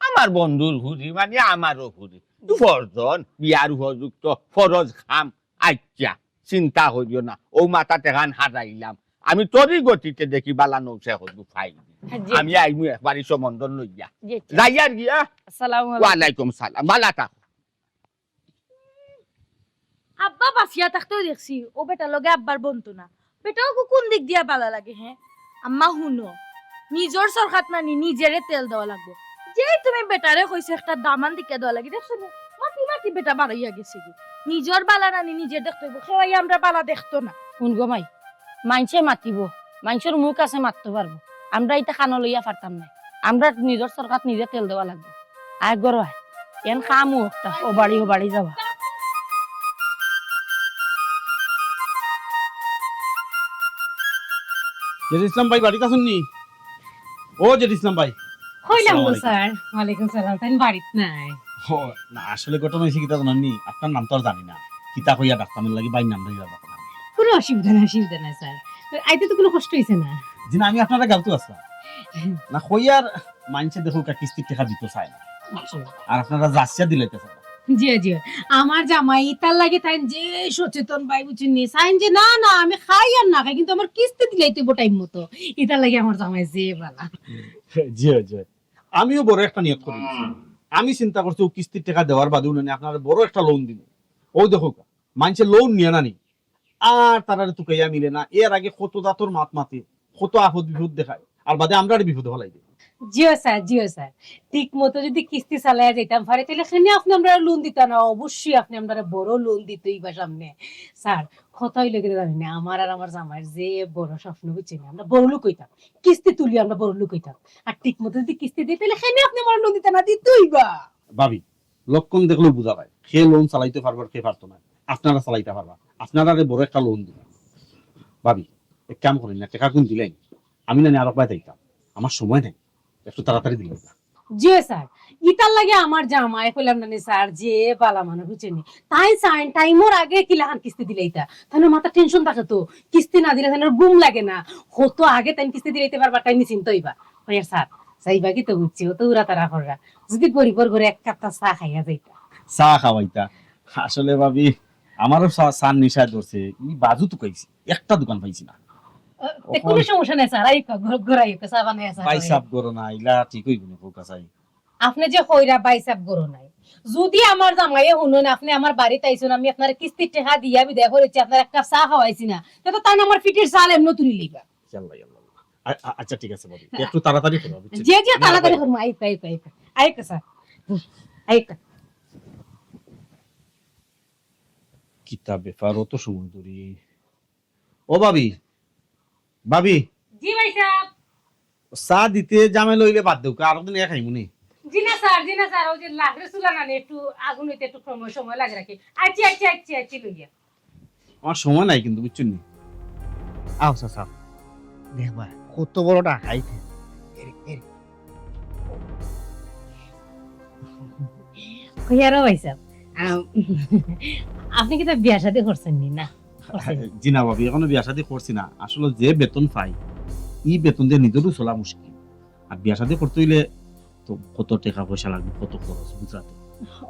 আমার বন্ধুর ফুড়ি মানি আমারও ফুড়ি, দুইজন বিয়ার উপযুক্ত, ফরজ কাম। আচ্ছা, চিন্তা করিও না, অউ মাথাত এখান হারাইলাম। আমি তরি গতিতে দেখি বালা নৌসে হদু ফাই। জি। আমি আইমু একবারই সম্বন্ধ লইয়া। জি, জি। যাইয়ার গিয়া। আসসালামু আলাইকুম। ওয়ালাইকুম সালাম, বালা থাকো। আব্বা বাঁচিয়া থাকতেও দেখছি, অউ বেটার লগে আব্বার বনতো না। বেটাও কু-, কুন দিক দিয়া বালা লাগে, হে? আম্মা হুনো, নিজর সরকাত নানি নিজেরে তেল দেওয়া লাগবো। যেই তুমি বেটারে কইছো একটা দামান দিকে দেওয়া লাগি, দেখছো নি? মাটি মাটি বেটা বাড়াইয়া গেছে গি। নিজর বালা নানি নিজে দেখতে অইবো, কেউ আইয়া আমরার বালা দেখতো না। হুন গো মাই, মাইনষে মাতিবো, মাইনষর মুখ আছে, মাততো পারবো। আমরা ইতা কানো লইয়া পারতাম নায়। আমরা নিজর চরকাত নিজে তেল দেওয়া লাগবো। আয় ঘরো আয়, এন কামও একটা, ও বাড়ি ও বাড়ি যাওয়া। জেড ইসলাম ভাই বাড়িত আছইন নি? ও জেড ইসলাম ভাই। কইলাম গো আসসালামু আলাইকুম। স্যার। ওয়ালাইকুম সালাম, তাইন বাড়িত নাই। ও, না, আসলে ঘটনা অইছে কিতা জানইন নি? আপনার নাম তো আর জানি না। কিতা কইয়া ডাকতাম, এর লাগি ভাইর নাম ধরিয়া ডাকতাম। কোনো অসুবিধা নাই, অসুবিধা নাই স্যার। আইতে তো কোনো কষ্ট অইছে না। জি না, আমি আপনারে গালতো আছলাম। না, কইয়ার মাইনষে দেখউক্কা কিস্তির টেকা দিতো চায় না। আচ্ছা। আর আপনারা যাচিয়া দিলাইতা চাইরা। জি, জি। আমার জামাই ইতার লাগি তাইন যে সচেতন ভাই, বুঝছইন নি? চাইন যে না, না, আমি খাই আর না খাই, কিন্তু আমার কিস্তি দিলাইতে অইবো টাইম মতো। ইতার লাগি আমার জামাই যে ভালা। জি, জি। আমিও বড় একটা নিয়ত করি দিছি। আমি চিন্তা করছি, অউ কিস্তির টেকা দেওয়ার বাদে উনানে আপনারে বড় একটা লোন দিমু। অউ দেখউক্কা, মাইনষে লোন নিয়া না নি, আর তারারে তুকাইয়া মিলে না। এর আগে কত জাতর মাত মাতে, কত আপদ বিপদ দেখায়, আর বাদে আমরারে বিপদো ফালাই দেয়। জিও স্যার, জিও স্যার, ঠিক মতো যদি কিস্তি চালাইয়া যাইতাম পারি, তাইলে কেনে আপনে আমরারে লোন দিতা না? অবশ্যই আপনে আমরারে বড় লোন দিতা অইবা সামনে। স্যার, কথা অইলো কিতা জানইন নি, আমার আর আমার জামাইর যে বড় স্বপ্ন, বুঝছইন নি, আমরা বড় লোক অইতাম, কিস্তি তুলি আমরা বড় লোক অইতাম। আর ঠিক মতো যদি কিস্তি দেই, তাইলে কেনে আপনে আমরারে লোন দিতা না? দিতা অইবা। ভাবি, লক্ষণ দেখলেউ বুঝা যায়, কে লোন চালাইতো পারবো আর কে পারতো না। আপনারা চালাইতা পারবা, আপনারারে বড় একটা লোন দিমু। ভাবি, এক কাম করইন না, টেকাগুন দিলাইন, আমি না নি আরক বায় যাইতাম, আমার সময় নাই, একটু তাড়াতাড়ি দিলাইন না। জি স্যার, ইতার লাগি আমার জামাই কইলাম না নি স্যার, যে ভালা মানুষ, বুঝছইন নি, তাইন চাইন টাইমর আগে কিলাখান কিস্তি দিলাইতা, তাইনর মাথাত টেনশন থাকে তো, কিস্তি না দিলে তাইনর ঘুম লাগে না। কত আগে তাইন কিস্তি দিলাইতা পারবা, তাইন নিশ্চিন্ত অইবা। কইয়ার স্যার, যাইবা কিতা, বুঝছি, অত উড়াতাড়া কররা। যদি গরিবর ঘরে এক কাপটা চা খাইয়া যাইতা। চা খাওয়াইতা? আসলে ভাবি, আমারও চা, চার নেশায় ধরছে। ই বাজু তুকাইছি, একটা দোকান পাইছি না। আহ, তে অখন কোনো সমস্যা নাই স্যার, আইউক্কা, ঘর-, ঘরো আইউক্কা, চা বানাইয়া চা ভাই খাওয়াইয়া। সাব ঘরো নাই, ইলা ঠিক অইবো নি, কউক্কা চাই। আপনে যে কইরা ভাই সাব ঘরো নাই, যদি আমার জামাইয়ে হুনইন, আপনে আমার বাড়িত আইছইন, আমি আপনারে কিস্তির টেকা দিয়া বিদায় করিছি, আপনারে এক কাপ চা খাওয়াইছি না, তে তো তাইন আমার ফিটির চাল এমনে তুলি লইবা। ইয়াল্লা, ইয়াল্লা, ইয়াল্লা। আ-, আ-, আচ্ছা, ঠিক আছে ভাবি, একটু তাড়াতাড়ি করো, বুঝছো? জি, জি, না, তাড়াতাড়ি ভাই। করমু। আইউক্কা, আইউক্কা, আইউক্কা। আইউক্কা, স্যার। আইউক্কা। কিতা ব্যাপার, অত সময় ধরি? ও ভাবি, ভাবি। জি ভাই সাব। চা দিতে ঝামেলা অইলে বাদ দেউক্কা, আরক দিন এক খাইমু নি। জি না স্যার, জি না স্যার, অউ যে লাকড়ির চুলা না নি, একটু আগুন অইতে একটু সময়, সময় লাগে রাখি। আচ্ছা, আচ্ছা, আচ্ছা, আচ্ছা, লইয়া। আমার সময় নাই কিন্তু, বুঝছইন নি? আও চাচা, দেখবা, কত বড় ডাকাইত। এরে, এরে। কইয়ার ভাই সাব, আম, আপনে কিতা বিয়া শাদী করছইন নি না? করছইন নি? জি না ভাবি, এখনো বিয়া শাদী করছি না। আসলে যে বেতন পাই, ই বেতন দিয়া নিজরও চলা মুশকিল। আর বিয়া শাদী করতে অইলে তো কত টেকা পয়সা লাগবো, কত খরচ, বুঝরা তো।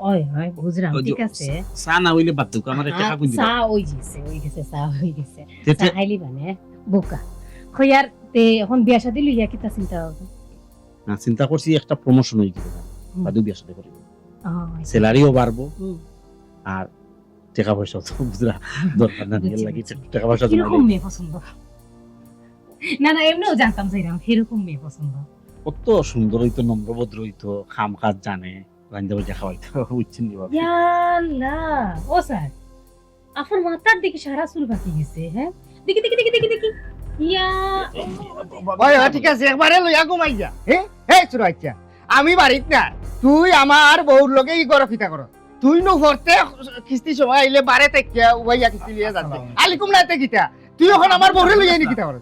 অয়, অয়, বুঝরাম, অউ যে ঠিক আছে। চা না অইলে বাদ দেউক্কা, আমার একটা আ, টেকা কুন দিবা? চা অই গেছে, অই গেছে, চা অই গেছে। তে, চা তে- খাইলি মানে, বোকা। কইয়ার, তে অখন বিয়া শাদী লইয়া কিতা চিন্তা ভাবনা? না, চিন্তা করছি একটা promotion অই গেলে হুম। বাদে বিয়া শাদী করিমু। ও, আচ্ছা। Salary-ও বাড়বো, হুম। আর টেকা পয়সাও তো বুঝরা দরকার না, বুঝছি, এর লাগি বুঝছি। টেকা পয়সা জমাই কিরকম রাখি। মেয়ে পছন্দ? না, না, এমনেউ জানতাম চাইরাম, কিরকম মেয়ে পছন্দ? অত সুন্দর অইতো, নম্র ভদ্র অইতো, কাম কাজ জানে, রান্দা বাড়ি খাওয়াইতো, বুঝছইন নি ভাবি? ইয়া আল্লাহ, ও স্যার, আপনার মাথার দেখি সারা চুল পাকি গেছে, হ্যাঁ? দেখি, দেখি, দেখি, দেখি, দেখি। ইয়া। ভাই, হ্যাঁ, ঠিক আছে, একবারে লইয়া ঘুমাই যা। হ্যাঁ? এই ছোট বাচ্চা, আমি বাড়িত না। তুই আমার বউর লগে ই ঘরো কিতা করো? তুই নু পড়তে কিস্তি সময় আইলে বারে থাকিয়া উবাইয়া কিস্তি লইয়া যাস। আসসালামু আলাইকুম। আলাইকুম না তে কিতা? তুই অখন আমার বউরে লইয়া নি কিতা করো?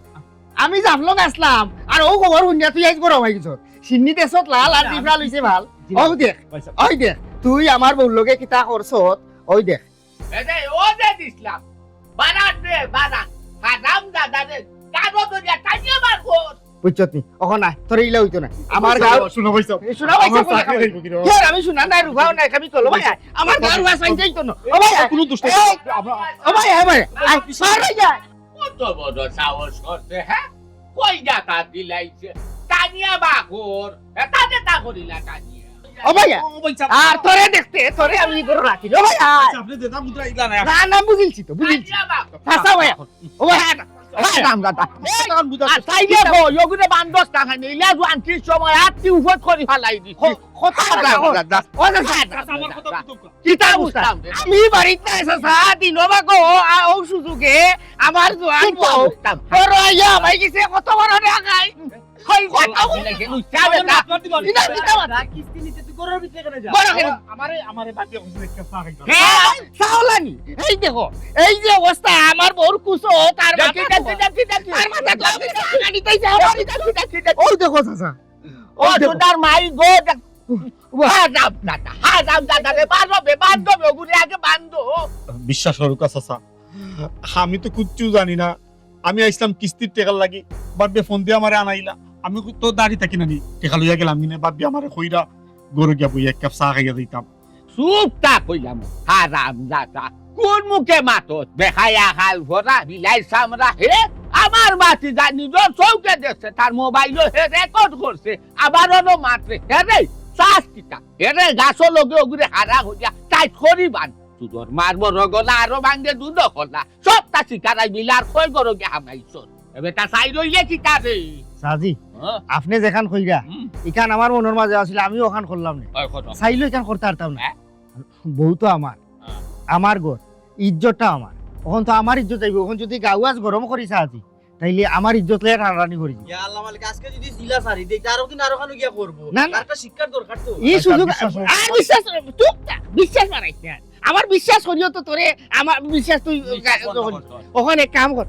আমি জাফলং আছলাম, আর অউ খবর হুনিয়া তুই আইজ ঘরো আই গেছস। শিন্নি দেশত লাল আর জি, পিঁপড়া লইছে ভালা। জি, অউ দেখ, ভাই সাব। অউ দেখ, তুই আমার বউর লগে কিতা করছস, অউ দেখ। এরে, ও যে দিছলাম, বারাত রে, বারাত। হারামজাদা রে, গারো ধরিয়া টানিয়া বার কর। বুঝছত নি? অখন আয়, তোর ইলা অইতো না। আমার গার হুনো ভাই সাব, হুনো ভাই সাব, আমার চাকরি যাইবো কি রে? ইয়ার আমি হুনা নাই, রুফাও নাই, আমি চলো ভাই, আয়। আমার গার ওয়াজ আইন যাইতো না। ও ভাই, আয়। কোনো দুষ নাই। এই, ও ভাই, আয়, ভাই, আয়, মার ভাই, আয়। কত বড় সাহস করছে, হ্যাঁ? কই যাতা দিলাইছে? টানিয়া বাগর। এটা যেতা করিলা টানিয়া। ও ভাইয়া, ও ভাই সাব। আর তোরে দেখতে, তোরে আমি ঘরো রাখি। ও ভাইয়া। আচ্ছা, আপনি যেতা মুদ্রা ইলা না। না, না, বুঝিলছি তো, বুঝিলছি। টানিয়া বাগর। হাছা ভাই অখন। ও ভাইয়া। হারামজাদা। এ, তখন বুঝা আর তাইলে কো, ইগুরে বান্দস না খাইনি, ইলা জুয়ান কি সময় আর তুই উফত করি ফালাই দিছি। ক-, কথা হারামজাদা। ও, হারামজাদা। আমার কথা বুঝো। কিতা বুঝতাম? আমি বাড়িত নাই, চাচা, দিন বাবা গো, আ, ও সুযোগে আমার জুয়ান কিতা বউ। বুঝতাম? বড় আইয়া ভাই গেছে, কত বড় না খাই। কই কত বুঝতাম? বুঝতাম? কিতা বুঝতাম? কিতা বুঝতাম? কিস্তি নিতে তুই ঘরর ভিতরে কেনে যাস? ঘরো কেনে? আমারে, আমারে বাদ দিয়া বুঝলে একটা চা খাইতাম। হ্যাঁ, চাওলানি। এই দেখো, এই যে অবস্থা, আমার বউর কুছো, তার দেখি, মাথা দেখি, দেখি, দেখি। তার মাথা দেখি, দেখি, দেখি, দেখি। ও দেখো, চাচা। ও ও দেখো। সোনার মাই গো, দেখ। ওয়া। হারামজাদা, হারামজাদা রে, বান্ধবে, বান্ধবে, ওগুরে আগে বান্ধো। বিশ্বাস করুক্কা চাচা, আমি তো কুচ্ছু জানি না। আমি আইছলাম কিস্তির টেকার লাগি, বাপে ফোন দিয়া আমারে আনাইলা। আমি তো দাড়ি থাকি নানি, টেকা লইয়া গেলাম কিনে, বাপে আমারে কইরা ঘরো গিয়া বইয়া এক কাপ চা খাইয়া দিতাম। চুপ থাক কইলাম, হারামজাদা। কোন মুখে মাতস? বেহায়া হাল ভরা, বিলাই চামড়া, হে? আমার ভাতিজা নিজর চউখে দেখছে, তার মোবাইলো হে রেকর্ড করছে, আবার অনো মাতরে, হে রে, চাস কিতা? হে রে, গাছর লগে ওগুরে হারা করিয়া, টাইট করি বান। তোর মার বড় গলা আরো ভাঙ্গে দুধ খোলা। সবটা শিকারাই বিলার কই গরো গিয়া হামাইছস। এ বেটা চাই রইলে কিতা রে? চাচি, হ্যাঁ? আপনে যেখান কইরা, হুম। ইখান আমার মনর মাঝে আছিল, আমিও ওখান করলাম না। হয় কত? চাইলেও ইখান করতে পারতাম না। হ্যাঁ? বউ তো আমার, হ্যাঁ। আমার ঘর, ইজ্জতটা আমার। অখন তো আমার ইজ্জত যাইবো। অখন যদি গাউ আজ গরম করি চাচি, তাইলে আমার ইজ্জত লইয়া টানাটানি করি। ইয়া আল্লাহ মালিক, আজকে যদি জিলা সারি দেই, তারও কিন্তু আরো খানো গিয়া করবো। না, না। তার একটা শিক্ষার দরকার তো। এই আচ্ছা, সুযোগ, বিশ্বাস হোক। আর বিশ্বাস, চুপ থাক, বিশ্বাস বাড়াইস না। আমার বিশ্বাস করিও তো তোরে, আমার বিশ্বাস তুই বিশ্বাস বন্ধ কর, কর। অখন এক কাম কর।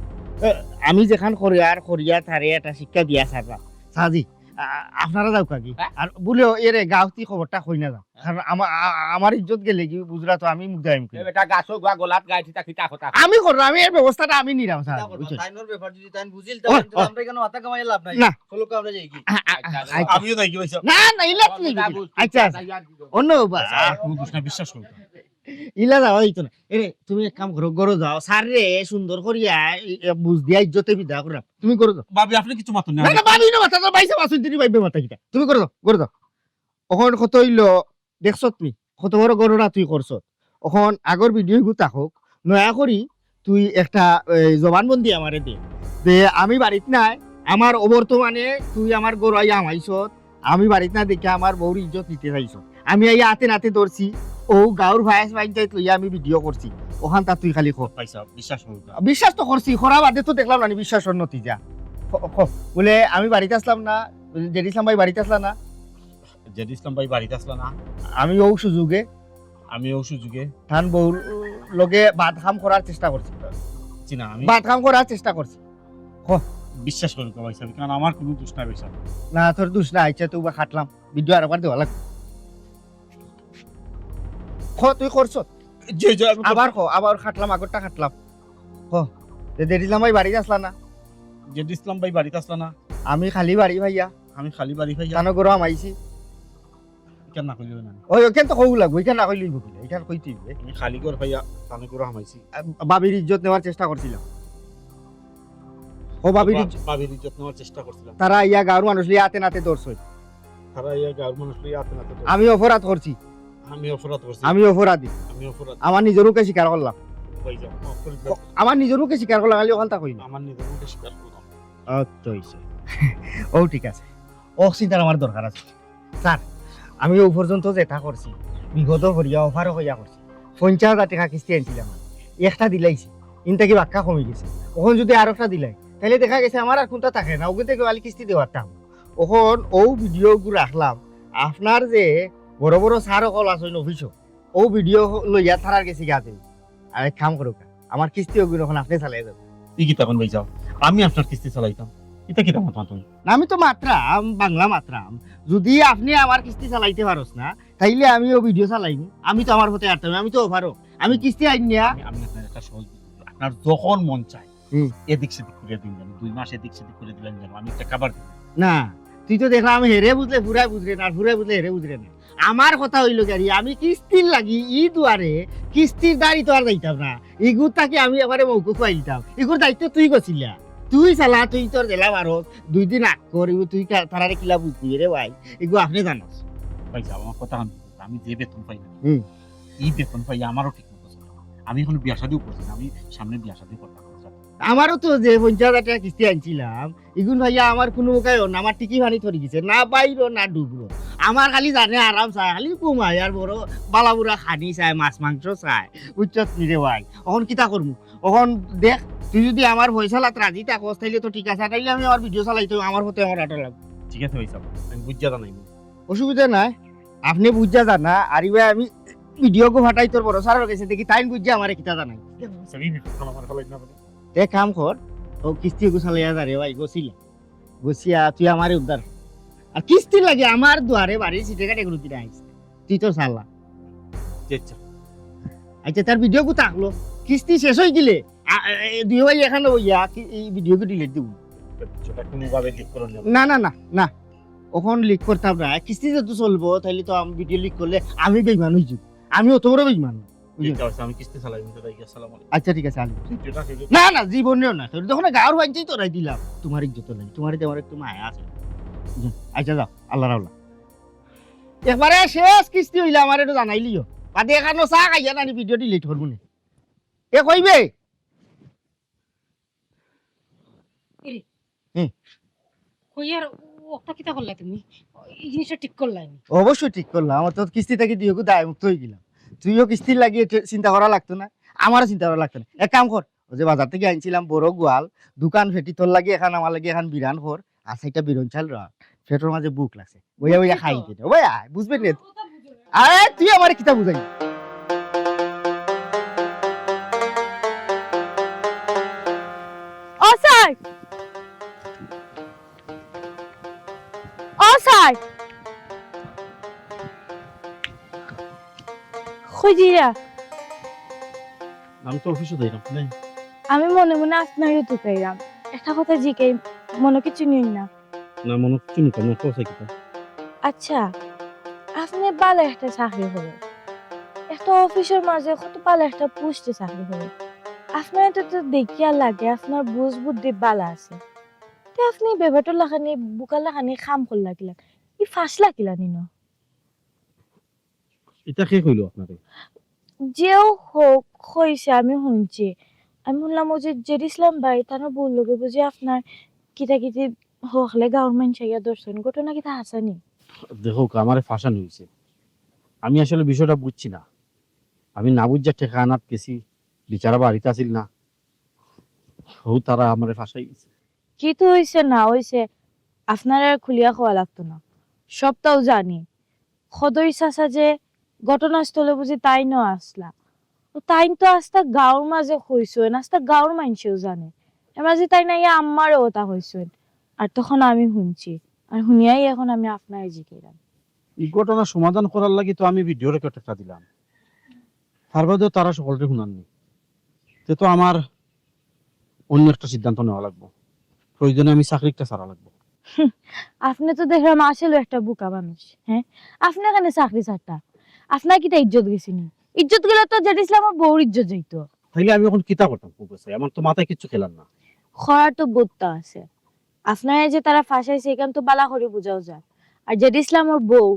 এ, আমি যেখান করি আর করিয়া তারে একটা শিক্ষা দিয়া ছাড়লাম। চাচি, আ-, আপনারা যাউক্কা গি। হ্যাঁ? আর বলিও এরে গাউতি খবরটা কই না যাও। কারণ আমা-, আ-, আমার ইজ্জত গেলে কি বুঝরা তো আমি মুখ দাইম কি। এ বেটা গাছো গুয়া গোলাত গাইছি তা কিতা কথা। আমি করলাম, আমি এর ব্যবস্থাটা আমি নিলাম, স্যার, কিতা করবা? বুঝছেন? তাইনর ব্যাপার যদি তাইন বুঝিল, ও, তাহলে তো ও। আমরা এখানে মাথা কামাইয়া লাভ নাই। না। চলো, আমরা যাই কি? আ-, আ-, আ-, আচ্ছা, আমিও যাই কি ভাই সাহেব? না, না, ইলা কি বুঝ, আচ্ছা, আচ্ছা। অন্য বা-, স্যার, আর কোনো দোষ না, বিশ্বাস করুন। ইলা যাওয়া হইতো না। এরে, তুমি এক কাম করো, ঘরো যাও। স্যার রে, সুন্দর করিয়া, এ, এ, বুঝ দিয়া ইজ্জতে বিদায় করাম। তুমি ঘরো যাও। ভাবি, আপনি কিছু মাতুন না। না, না, ভাবি না মাতা, তো ভাই সাহেব আসুন, তিনি ভাইবে মাতা কিতা। তুমি ঘরো যাও, ঘরো যাও। অখন কত হইলো, দেখছত নি? কত বড় ঘটনা তুই করছত। অখন আগর ভিডিও গু থাকুক, নয়া করি তুই একটা, এ, জবানবন্দি আমারে দে। যে আমি বাড়িত নাই, আমার অবর্তমানে তুই আমার ঘরো আইয়া হামাইছত, আমি বাড়িত না দেখে আমার বউর ইজ্জত নিতে চাইছত। আমি আইয়া আতে নাতে ধরছি, ও গাউর ভাইস ভাইনতাইত লইয়া আমি ভিডিও করছি, অখানতা তুই খালি ক। ভাই সাহেব, বিশ্বাস করুন না। বিশ্বাস তো করছি, করা বাদে তো দেখলাম না নি বিশ্বাসর নতিজা। ক-, ক-, বলে আমি বাড়িত আসলাম না, জেড ইসলাম ভাই বাড়িত আসলা না? জেড ইসলাম ভাই বাড়িত আসলা না? আমি ও সুযোগে আমি ও সুযোগে তান বউর লগে বাদ কাম করার চেষ্টা করছি। জি না, আমি বাদ কাম করার চেষ্টা করছি। ক। বিশ্বাস করুন ভাই সাহেব, কারণ আমার কোনো দোষ নাই ভাই সাহেব। না, তোর দোষ না, আচ্ছা, তুই বা খাটলাম, ভিডিও আরেকবার দেওয়া লাগবে। ক, তুই করছত? জি, জি, আমি করছি। আবার ক, আবার খাটলাম, আগরটা খাটলাম। ক, যে জেড ইসলাম ভাই বাড়িত আসলা না? জেড ইসলাম ভাই বাড়িত আসলা না? আমি খালি বাড়ি ভাইয়া। আমি খালি বাড়ি ভাইয়া। তানো ঘরো হামাইছি। ইখান না কইলে অয় না। ওই, ওইখান তো কউ লাগবো, ইখান না কইলে অইবো কিলা? ইখান কইতে অইবো। আমি খালি ঘর পাইয়া তানো ঘরো হামাইছি। আ, ভাবির ইজ্জত নেওয়ার চেষ্টা করছিলাম। ও ভাবির বা-, ইজ্জ-, ভাবির ইজ্জত নেওয়ার চেষ্টা করছিলাম। তারা ইয়া গাউর মানুষ লইয়া আতে নাতে ধরছইন। তারা ইয়া গাউর মানুষ লইয়া আতে নাতে ধরছইন। আমি অপরাধ করছি। আমি অপরাধ করছি। আমি অপরাধী। আমি অপরাধী। আমার নিজর মুখে স্বীকার করলাম। ভাইজান, মাফ করি দেন। আমার নিজর মুখে স্বীকার করলাম, খালি অখানতা কই না। আমার নিজর মুখে স্বীকার করলাম। ও তো হইছে। ও ঠিক আছে। ও চিন্তার আমার দরকার আছে। স্যার, আমি ও পর্যন্ত যেটা করছি, বিগত করিয়া অফারও কইয়া করছি। পঞ্চাশ হাজার টেকা কিস্তি আনছিলাম আমি। একটা দিলাইছি। ইন থাকি বাক্কা কমি গেছে। অখন যদি আরোটা দিলাই, তাইলে দেখা গেছে আমার আর কুনটা থাকে না। ওগুন থাকি খালি কিস্তি দেওয়ার টান। অখন ও ভিডিও গু রাখলাম। আপনার যে বড় বড় স্যার অকল আছইন অফিসো, ও ভিডিও লইয়া তারার গেছে গিয়া দেই। আর এক কাম করুক, আমার কিস্তি ওগুন অখন আপনে চালাই দেন। ই কিতা কইন ভাইজান? আমি আপনার কিস্তি চালাইতাম? ইতা কিতা মাতরা তুমি? না, আমি তো মাতরাম, বাংলা মাতরাম। যদি আপনে আমার কিস্তি চালাইতে পারস না, তাইলে আমি ও ভিডিও চালাইনি। আমি তো আমার পথে আটতাম, আমি তো অফারও। আমি কিস্তি আইন নিয়া আমি, আমি আপনার একটা সহজ বুদ্ধি দিই। আপনার যখন মন চায়, হুম। এদিক সেদিক করিয়া দিন যেন, দুই মাস এদিক সেদিক করিয়া দিলেন যেন, আমি একটা কাবার দিই। না, তুই তো দেখলাম হেরে বুঝলে ফুরায় বুঝরে না, আর ফুরায় বুঝলে হেরে বুঝরে না। আমার কথা অইলো গিয়া, আমি কিস্তির লাগি ই দুয়ারে, কিস্তির দাড়ি তো আর যাইতাম না। ইগুর থাকি আমি এবারে মৌকুফ পাইতাম। ইগুর দায়িত্ব তুই গছিলা। তুই চালা, তুই তোর জেলা ভারত, দুই দিন আগ কর, ইগু তুই কা-, তারারে কিলা বুঝ দিবে রে ভাই? ইগু আপনে জানস। ভাইজান, আমার কথা হুন, আমি যে বেতন পাই না, হুম। ই বেতন পাই আমারও ঠিক মতো চলে না। আমি এখনো বিয়া শাদিও করছি না, আমি সামনে বিয়া শাদি করতাম। আমারও তো যে পঞ্চাশ হাজার টেকা কিস্তি আনছিলাম, ইগুন ভাইয়া আমার কুনু উপায় না, আমার টিকি পানি ধরি গেছে, না বাইরো না ডুবরো। আমার খালি জানে আরাম চায়, খালি ঘুমায় আর বড় বালা বুরা খানি চায়, মাছ মাংস চায়, বুঝছস নি রে ভাই? অখন কিতা করমু? অখন দেখ, তুই যুদি আমার ফয়সালাত রাজি থাকস, তাইলে তো ঠিক আছে, আর নাইলে আমি আমার ভিডিও চালাইতে অইবো, আমার পথে আমার আটা লাগবো। ঠিক আছে ভাই সাহেব, আমি বুঝিয়া জানাইমু। অসুবিধা নাই, আপনে বুঝিয়া জানা, আর ইবা আমি ভিডিও গো ফাটাই তোর বড় স্যারের গেছে, দেখি তাইন বুঝিয়া আমারে কিতা জানাই। তে কাম কর, ও কিস্তি গো চালাইয়া যা রে ভাই, গছিলা। গছিয়া তুই আমারে উদ্ধার। আর কিস্তির লাগি আমার দুয়ারে বাড়ি সিটে কাটে কোনো দিন আইস। তুই তো চালা। আচ্ছা। আচ্ছা, তার ভিডিও গো থাকলো। কিস্তি শেষ অই গেলে, আ, এ, দুই ভাই এখানো বইয়া কি এই ভিডিও গো ডিলিট দিমু। আচ্ছা, কোনোভাবে ঠিক করে নেব। না, না, না, না। অখন লিক করতাম না। কিস্তি যেহেতু চলবো, তাইলে তো আমি ভিডিও লিক করলে আমি বেইমান অই যাইমু। আমি অত বড় বেইমান। বুঝলি? ঠিক আছে, আমি কিস্তি চালাই, আমি তো যাই, আসসালামু আলাইকুম। আচ্ছা, ঠিক আছে, আমি। ভিডিওটা শেষ হোক। না, না, জীবনেও না। তোর যখন গাঁর বাড়িতেই তোরাই দিলাম, তোমার ইজ্জত নাই, তোমার ইজ্জত আমার একটু মায়া আছে। যা, আচ্ছা, যাও, আল্লাহ রাওলা। একবারে শেষ কিস্তি অইলে আমার একটু জানাইলিও। বাদে এখানো চা খাইয়া নানি ভিডিও ডিলিট করবো নে। এ কইবে? এরে। হুম। কই আর ওটা কিতা করলা তুমি? এই জিনিসটা ঠিক করলাই নি? অবশ্যই ঠিক করলাম। আমার তো কিস্তি থাকি দুই গু দায় মুক্ত অই গেলাম। তুইও কিস্তির লাগি এতে চিন্তা করা লাগতো না, আমারও চিন্তা করা লাগতো না। এক কাম কর, ওই যে বাজার থাকি আনছিলাম বড় গোয়াল, দুখান ফেটি তোর লাগি এখান, আমার লাগি এখান বিরান কর, আর সেটা বিরন চাল রাখ। পেটর মাঝে ভুক লাগছে। বইয়া বইয়া খাই কেনে? ও ভাই, আয়, বুঝবে নে। আরে, তুই আমারে কিতা বুঝাই? ও স্যার! ও স্যার! কই যাইরা? আমি তো অফিসো যাইরাম, নাই? আমি মনে মনে আপনারেউ তুকাইরাম। একটা কথা জিকাই, মনো কিচ্ছু নিন না। না, মনো কিচ্ছু নিতাম না, কথা কিতা? আচ্ছা, আপনে ভালা একটা চাকরি করেন, একটা অফিসর মাঝে কত ভালা একটা পোস্টে চাকরি করেন। আপনারে তো, তো দেখিয়া লাগে আপনার বুঝ বুদ্ধি ভালা আছে। তে আপনে বেবাটর লাখানি, বুকার লাখানি কাম করলা কিলা? ই ফাঁস লাগিলা নিন? ইটা কে কইলো আপনারে? যেও হোক, কইছে, আমি হুনছি। আমি হুনলাম, ওই যে জেড ইসলাম ভাই, তান বউর লগে বুঝি আপনার কিতা কিতি হকলে গাঁওর মাইনষে আইয়া ধরছইন। ঘটনা কিতা হাছা নি? দেখউক্কা, আমারে ফাঁসানি অইছে। আমি আসলে বিষয়টা বুঝছি না। আমি না বুঝিয়া টেকা আনাত গেছি, বেচারা বাড়িত আছিল না। হউ তারা আমারে ফাঁসাই গেছে। কিতা অইছে না অইছে, আপনারে আর খুলিয়া কওয়া লাগতো না, সবতাউ জানি। খদই চাচা যে ঘটনাস্থলে বুঝি তাইনও আছলা। ও তাইন তো আস্তা গাঁওর মাঝে কইছইন, আস্তা গাঁওর মাইনষেও জানে। এর মাঝে তাইন আইয়া আম্মারেও ওতা কইছইন। আর তখন আমি হুনছি। আর হুনিয়াউ এখন আমি আপনারে জিকাইরাম। ই ঘটনা সমাধান করার লাগি তো আমি ভিডিও রেকর্ড একটা দিলাম। তার বাদেও তারা হকলরে হুনার নি। তে তো আমার অইন্য একটা সিদ্ধান্ত নেওয়া লাগবো। প্রয়োজনে আমি চাকরিটা ছাড়া লাগবো। হুম, আপনে তো দেখলাম আসলেউ একটা বুকা মানুষ, হ্যাঁ? আপনে কেনে চাকরি ছাড়তা? আপনার কিতা ইজ্জত গেছে নি? ইজ্জত গেলে তো জেড ইসলামর বউর ইজ্জত যাইতো। তাইলে আমি এখন কিতা করতাম, খুব আছে, আমার তো মাথায় কিচ্ছু খেলার না। করার তো বউততা আছে। আপনারে যে তারা ফাঁসাইছে, ইখান তো ভালা করি বুঝাও যায়। আর জেড ইসলামর বউ,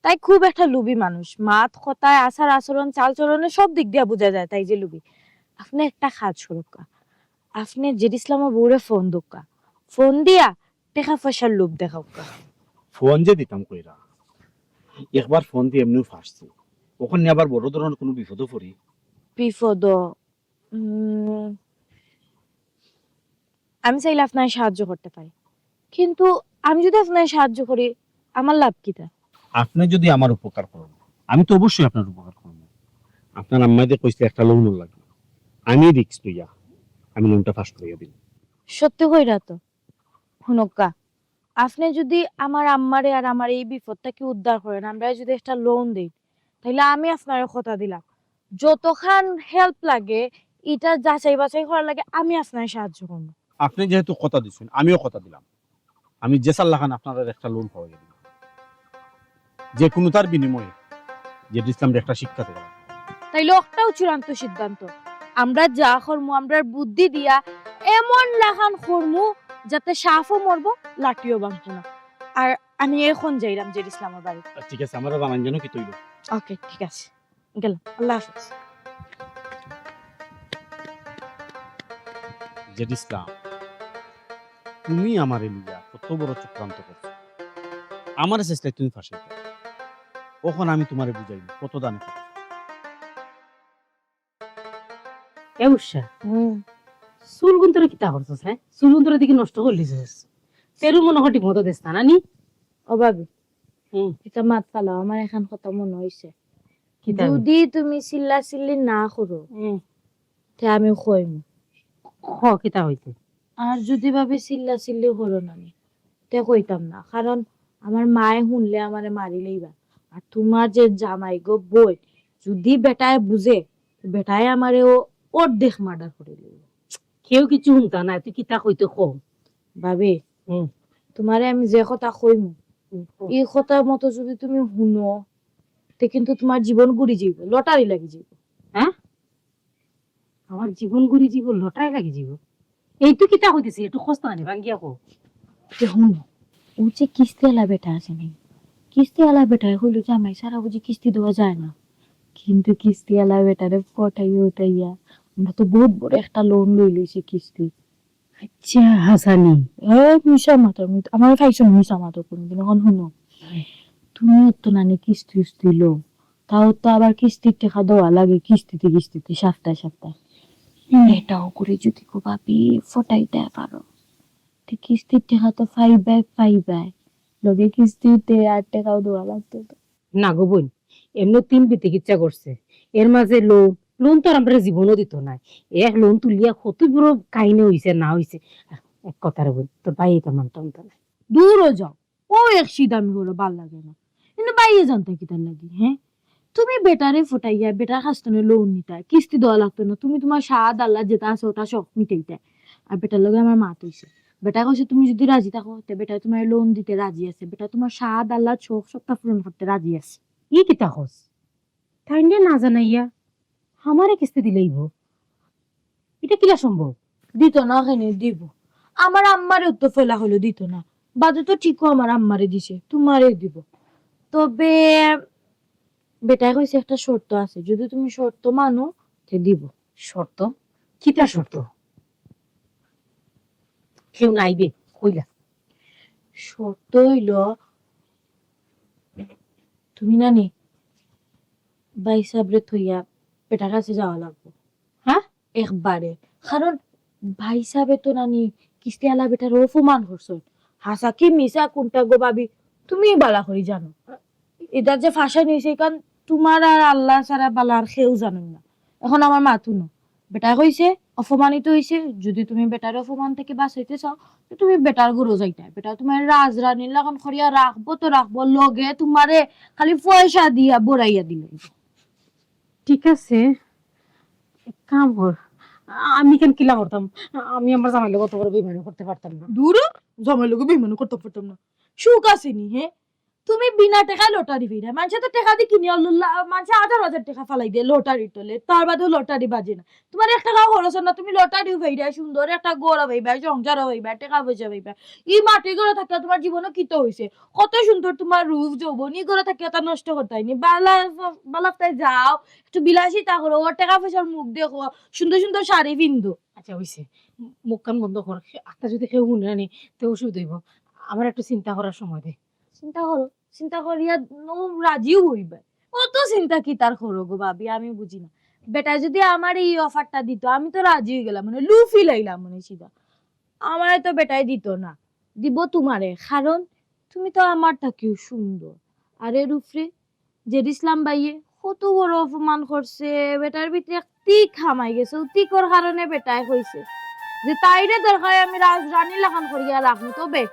তাই খুব একটা লোভী মানুষ। মাত, কথায়, আচার, আচরণ, চাল, চলনে সব দিক দিয়া বুঝা যায় তাই যে লোভী। আপনে একটা কাজ করউক্কা, আপনে জেড ইসলামর বউরে ফোন দেউক্কা, ফোন দিয়া টেকা পয়সার লোভ দেখাউক্কা। ফোন যে দিতাম কইরা, একবার ফোন দিয়া এমনেউ ফাঁসছি, অখন নি আবার বড় ধরনের কুনু বিপদো পড়ি। বিপদো? উম, আমি চাইলে আপনারে সাহায্য করতে পারি, কিন্তু আমি যুদি আপনারে সাহায্য করি, আমার লাভ কিতা? আপনে যুদি আমার উপকার করইন, আমি তো অবশ্যই আপনার উপকার করমু। আপনার আম্মায় যে কইছলা একটা লোন লাগবো, আমি রিস্ক লইয়া আমি লোনটা পাস করাইয়া দিমু। সত্যি কইরা তো? হুনউক্কা, আপনে যুদি আমার আম্মারে আর আমার এই বিপদ থাকি উদ্ধার করইন, আমরারে যুদি একটা লোন দেইন, তাইলে আমি আপনারে কথা দিলাম, যতখান হেল্প লাগে, ইটা যাচাই বাছাই করার লাগি আমি আপনারে সাহায্য করমু। আপনে যেহেতু কথা দিছইন, আমিও কথা দিলাম, আমি যে চার লাখান আপনারে একটা লোন পাওয়াইয়া দিমু, যে কুনুটার বিনিময়ে জেড ইসলামরে একটা শিক্ষা দেওয়া। তাইলে অটাউ চূড়ান্ত সিদ্ধান্ত। আমরা যা করমু, আমরার বুদ্ধি দিয়া এমন লাখান করমু, যাতে সাপও মরবো, লাঠিও ভাঙবো না। আর আমি এখন যাইরাম জেড ইসলামর বাড়িত। আচ্ছা, ঠিক আছে, আমারে জানাইন যেন কিতা অইলো। ওকে, ঠিক আছে, গেলাম, আল্লাহ হাফেজ। জেড ইসলাম, তুমি আমারে লইয়া কত বড় চক্রান্ত করছো, আমারে চেষ্টায় তুমি ফাঁসাইছো। অখন আমি তুমারে বুঝাইমু কত দানে কত। এ উষা, হুম। চুলগুন তোরে কিতা করছস, হ্যাঁ? চুলগুন তোরে দেখি নষ্ট করিলিছস। তেরু মনে হয় ঠিক মতো দেস না, না নি? ও ভাবি, হুম। ইতা মাত ফালাও, আমার এখান কথা মনে অইছে। কিতা? যদি তুমি চিল্লা চিল্লি না করো, হুম। তে আমি কইমু। ক, কিতা কইতে? আর যদি ভাবি চিল্লা চিল্লি করো না নি, তে কইতাম না, কারণ আমার মায়ে হুনলে আমারে মারিলাইবা। আর তুমার যে জামাই গো বইন, যদি বেটায় বুঝে, বেটায় আমারে ও অর্ধেক মার্ডার করিলাইবো। কেউ কিচ্ছু হুনতা নায়, তুই কিতা কইতে ক। ভাবি, হুম। তুমারে আমি যে কথা কইমু, হুম, ক। ই কথা মতো যদি তুমি হুনো, তে কিন্তু তুমার জীবন ঘুরি যাইবো, লটারি লাগি যাইবো। হ্যাঁ? আমার জীবন ঘুরি যাইবো, লটারি লাগি যাইবো। এই তুই কিতা কইতেছিস? একটু কষ্ট আনে ভাঙ্গিয়া কো। তে হুনো, ও যে কিস্তিআলা বেটা আছে নি, কিস্তিআলা বেটায় কইলো যে জামাই ছাড়া বুঝি কিস্তি দেওয়া যায় না, কিন্তু কিস্তিআলা বেটারে পটাইয়া উঠাইয়া আমরা তো বহুত বড় একটা লোন লই লইছি কিস্তি। আচ্ছা, হাসানি। এ, মিছা মাতো, মি-, আমার খাইছো মিছা মাতো কোনোদিন। অখন হুনো, তুমি তো নানি কিস্তি উস্তি লও, তাও তো আবার কিস্তির টেকা দেওয়া লাগে, কিস্তিতে কিস্তিতে, সপ্তাহে সপ্তাহে। হুম। এটাও করে যদি গো ভাবি ফটাইতে পারো, তে কিস্তির টেকা তো পাইবায়, পাইবায়। লগে কিস্তিতে আর টেকাও দেওয়া লাগতো না। না গো বইন, এমনে তিন বিতে কিচ্ছা করছে, এর মাঝে লোন, লোন তো আর আমরা জীবনও দিত নাই। এক লোন তুলিয়া কত বড় কাহিনী হইছে না হইছে। এক কথা রে বইন, তোর ভাই এটা মানতাম তো না। দূরও যাও, ও এক সিধা আমি বড় ভালা লাগে না। কিন্তু বাইয়ে জানতে কিতার লাগি, হ্যাঁ? তুমি বেটারে ফটাইয়া, বেটার কাছ থনে লোন নিতায়, কিস্তি দেওয়া লাগতো না, তুমি তুমার স্বাদ আহ্লাদ যেটা আছে ওটা শখ মিটাইতায়। আর বেটার লগে আমার মাত অইছে, বেটায় কইছে তুমি যদি রাজি থাকো, তে বেটায় তুমারে লোন দিতে রাজি আছে, বেটায় তুমার স্বাদ আহ্লাদ শখ সবটা পূরণ করতে রাজি আছে। ই কিতা কস? তাইনরে না জানাইয়া আমারে কিস্তি দিলাইবো, ইটা কিলা সম্ভব? দিত না, কেনে দিব? আমার আম্মারে তো ফেলা হলো, দিত না। বাদে তো ঠিকও আমার আম্মারে দিছে, তুমারে দিব। তবে বেটায় কইছে একটা শর্ত আছে, যদি তুমি শর্ত মানো, তে দিব। শর্ত? কিতা শর্ত? কেউ নাই বে, কইলা। শর্ত অইলো, তুমি নানি ভাই সাবরে থইয়া বেটার কাছে যাওয়া লাগবো। হ্যাঁ? একবারে। কারণ ভাই সাবে তো নানি কিস্তিআলা বেটার অপমান করছইন। হাছা কি মিছা কোনটা গো ভাবি, তুমি ভালা করি জানো। ইটা যে ফাঁসানি অইছে, কারণ তুমার আর আল্লাহ ছাড়া ভালা আর কেউ জানইন না। অখন আমার মাত হুনো, বেটায় কইছে, অপমানিত অইছে, যদি তুমি বেটার অপমান থাকি বাঁচাইতে চাও, তে তুমি বেটার ঘরো যাইতায়। বেটায় তুমারে রাজরানীর লাখান করিয়া রাখবো তো রাখবো, লগে তুমারে খালি পয়সা দিয়া বড়াইয়া দিলাইবো। ঠিক আছে, এক কাম কর, আমি কেনে কিলা করতাম? আমি আমার জামাইর লগে অত বড় বেইমানি করতে পারতাম না। দূর হ, জামাইর লগে বেইমানি করতে পারতাম না। সুখ আছে নি, হে? তুমি বিনা টেকায় লটারি ফাইরায়। মানষে তো টেকা দি কিনিয়া লইলা, মানষে হাজার হাজার টেকা ফালাই দেয় লটারির তলে, তার বাদেও লটারি বাজে না। তুমার এক টেকাও খরচ অয় না, তুমি লটারিও ফাইরায়, সুন্দর একটা ঘরও ফাইবায়, সংসারও ফাইবায়, টেকা পয়সা ফাইবায়। ই মাটির ঘরো থাকিয়া তুমার জীবনো কিতা অইছে? কত সুন্দর তুমার রূপ যৌবন, ই ঘরো থাকিয়া তা নষ্ট করতায় নি। বালা, বালা তাই যাও, একটু বিলাসিতা করো, টেকা পয়সার মুখ দেখো, সুন্দর সুন্দর শাড়ি পিন্দো। আচ্ছা, অইছে, মুখ কান বন্ধ কর। আত্মা যদি কেউ হুনে আনি, তে অসুবিধা অইবো। আমার একটু চিন্তা করার সময় দে। চিন্তা করো, চিন্তা করিয়া ও রাজিও অইবায়। অত চিন্তা কিতার করো গো ভাবি, আমি বুঝি না। বেটায় যদি আমারে ই অফারটা দিত, আমি তো রাজি অইগেলাম, মানে লুফি লাইলাম, মানে সিধা। আমারে তো বেটায় দিত না, দিব তুমারে, কারণ তুমি তো আমার থাকিও সুন্দর। আর এর উপরে জেড ইসলাম ভাইয়ে কত বড় অপমান করছে, বেটার ভিতরে এক তিক হামাই গেছে। ও তিকর কারণে বেটায় কইছে যে তাইরে দরকার অয় আমি রাজরানীর লাখান করিয়া রাখমু, তবে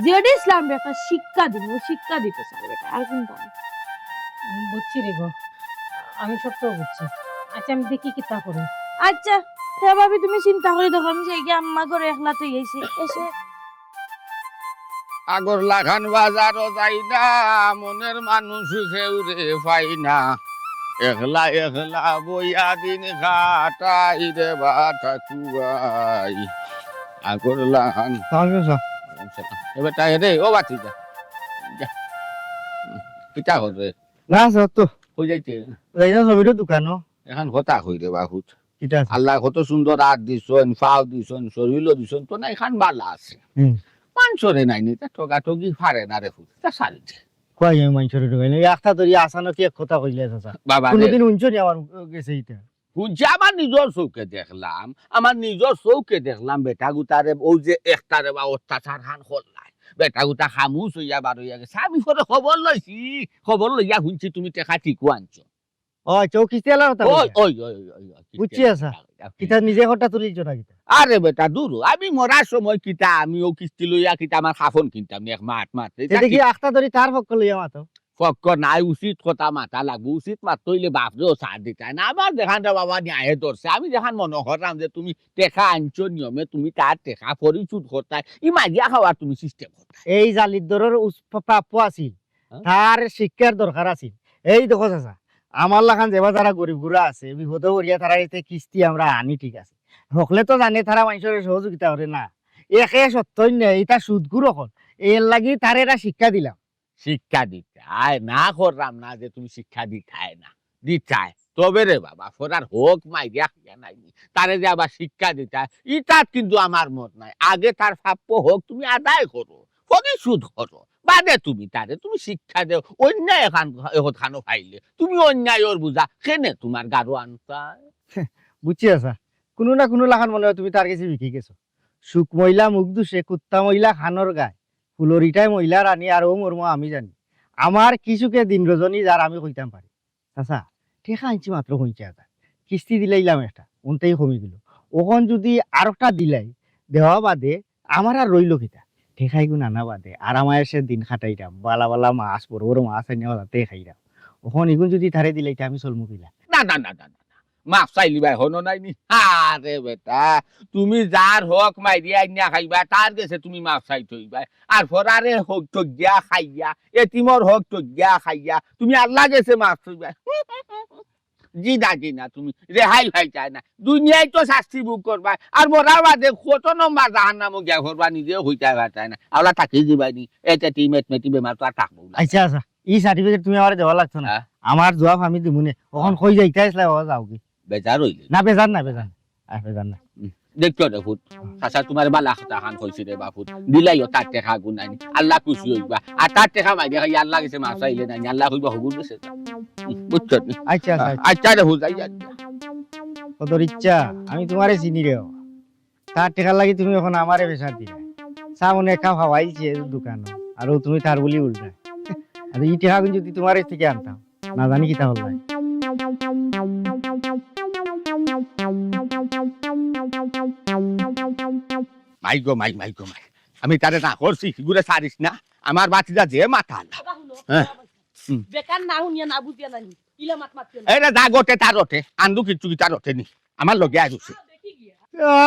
জেড ইসলামরে একটা শিক্ষা দিমু, শিক্ষা দিতে চায় বেটা, আর কুনতা না। বুঝছি রে গো, আমি সবটাউ বুঝছি। আচ্ছা, আমি দেখি কিতা করি। আচ্ছা, তে ভাবি তুমি চিন্তা করি দেখো, আমি যাইগি আম্মা ঘরো একলা থইয়া আইছি, এসে আগর লাখান বাজারো যাই না, মনের মানুষ কেউরে পাই না। একলা একলা বইয়া দিন কাটাই রে বা ঠাকুয়াই। আগর লাখান। সালাম আলাইকুম, স্যার। এবার তাই রে, ও বাতি যা। যা। কিতা করবে? না, স্যার, তো। কই যাইতে? যাই না, জমির দোকানো। এখন কথা কই রে বাহুত। কিতা আছে? আল্লায় কত সুন্দর আত দিছইন, পাও দিছইন, শরীরও দিছইন, তো না ইখান বালা আছে। হুম। মানষরে নাইনি, তা ঠগাঠগি পারে না রে পুত, তা ছাড়ি দে। কই আমি মানষরে ঠগাই না? এই আখতা ধরি আচানক এক কথা কইলে চাচা। বাবা রে। কোনোদিন হুনছো নি আমার গেছে ইতা? হুনছি, আমার নিজর চউখে দেখলাম, আমার নিজর চউখে দেখলাম বেটা গুতারে, অউ যে একটারে বা অত্যাচার খান করলায়, বেটা গুতা খামুশ অইয়া বার অইয়া গেছে। আমি পরে খবর লইছি, খবর লইয়া হুনছি তুমি টেকা ঠিকউ আনছো। ও, আচ্ছা, অউ কিস্তি আলার কথা কইলা? ওই, ওই, ওই, ওই, ওই, কিস্তি বুঝছি, আলার আচ্ছা। কথা কইলা। কিতা নিজে ঘরটা তুলিলছো না কিতা? আরে বেটা, দূর হ, আমি মরার সময় কিতা, আমি অউ কিস্তি লইয়া কিতা আমার কাফন কিনতাম নি এক মাত মাত। তে দেখি আখতা ধরি তার পক্ষ লইয়া মাতো। পক্ষ নাই, উচিত কথা মাতা লাগবো। উচিত মাততে অইলে বাপরেও ছাড় দিতায় না। আমার যেখানটা বাবা ন্যায়ে ধরছে, আমি যেখান মনো করলাম যে তুমি টেকা আনছো নিয়মে, তুমি তার টেকা পরিশোধ করতায়, ই মারিয়া খাওয়ার তুমি system করতায়। এই জালির দরর উস-, প্রাপ্য আছিল, হ্যাঁ? তার শিক্ষার দরকার আছিল। এই দেখো চাচা, আমার লাখান যেবা যারা গরিব গুড়া আছে, বিপদে পড়িয়া তারা এতে কিস্তি আমরা আনি, ঠিক আছে। হকলে তো জানে তারা মানষরে সহযোগিতা করে না। একে সত্যই নেই, ইতা সুদখুর অকল। এর লাগি তারে এরা শিক্ষা দিলাম। শিক্ষা দিতায় না করলাম না যে তুমি শিক্ষা দিতায় না, দিতায়। তবে রে বাবা, ফরার হক মাইরিয়া খাইয়া নাইনি, তারে যে আবার শিক্ষা দিতায়, ইতাত কিন্তু আমার মত নাই। আগে তার প্রাপ্য হক তুমি আদায় করো, পরিশোধ করো, বাদে তুমি তারে তুমি শিক্ষা দেও। অন্যায় এখান, এহতখানো পাইলে তুমি অন্যায়র বুঝা কেনে তোমার গারো আনতায়? বুঝছি চাচা, কুনু না কুনু লাখান মনে অয় তুমি তার গেছে বিকি গেছো। শুক ময়লা মুখ দুষে, কুত্তা ময়লা কানর গায়, ফুলরিটায় ময়লা রানী, আর অউ মর্ম আমি জানি। আমার কিসুকে দিন রজনী যার আমি কইতাম পারি। চাচা, টেকা আনছি মাত্র পঞ্চাশ হাজার, কিস্তি দিলাইলাম একটা, অনতেই কমি গেল। অখন যুদি আরোকটা দিলাই, দেওয়া বাদে আমার আর রইল কিতা? টেকা ইগুন আনা বাদে আরাম আয়েশে দিন কাটাইরাম, বালা বালা মাছ, বড় বড় মাছ আনিয়া বাজারতে খাইরাম। অখন ইগুন যুদি তারে দিলাইতে আমি চলমু কিলা? না, না, না, না, না, না। মাফ চাইলিবায়, হনো নাইনি? আরে বেটা, তুমি যার হক মাইরিয়া আনিয়া খাইবায়, তার গেছে তুমি মাফ চাইতে অইবায়। আর ফরারে হক ঠগিয়া খাইয়া, এতিমর হক ঠগিয়া খাইয়া, তুমি আল্লার গেছে মাফ চাইবায়। জি না, জি না, তুমি রেহাই পাইতায় না। দুনিয়াত তো শাস্তি ভোগ করবায়, আর মরার বাদে কত নম্বর জাহান্নামো গিয়া পড়বায়, নিজেও কইতায় পারতায় না। আল্লা থাকি দিবায়নি, এতে টিম এটমেটি বেমার তো আর থাকবো না। আচ্ছা, আচ্ছা, ই certificate তুমি আমারে দেওয়া লাগতো না। হ্যাঁ। আমার জুয়াব আমি দিমুনে। অখন কই যাইতায় আছলায়, বাবা, যাওগি। বেজার অইলে? না, বেজার না, বেজার না। আর বেজার না। হুম। দেখছো রে পুত, চাচা তোমারে বালা কথা খান কইছি রে বাপুত। দিলাইও তার টেকা গুনাইনি। আল্লা খুশি অইবা। আর তার টেকা মাইরিয়া খাইয়া আল্লার গেছে মাফ চাইলে নাইনি, আল্লা কইবা হগুর গেছে। হুম, বুঝছো নি? আচ্ছা, আচ্ছা, আচ্ছা। আচ্ছা রে পুত, যাই আর। কত ইচ্ছা, আমি তোমারে চিনি রে। তার টেকার লাগি তুমি অখন আমারে pressure দিলায়। চা মনে এক কাপ খাওয়াইছে দোকানো, আর অউ তুমি তার বুলি উল্টায়। আর ই টেকাগুন যুদি তোমার গেছ থাকি আনতাম, না জানি কিতা অইলো। মাই গো মাই, মাই গো মাই, আমি তারে না করছি, ইগুরে ছাড়িস না, আমার ভাতিজা যে মাতাল। বাবা, হুনো, হ্যাঁ। বাবা, হুম। বেকার না হুনিয়া না বুঝিয়া নানি, ইলা মাত মাতিও না। এরে যা ঘটে তা রটে, আন্দু কিচ্ছু কিতা রটে নি, আমার লগে আয় রুছে। আ, দেখি গিয়া।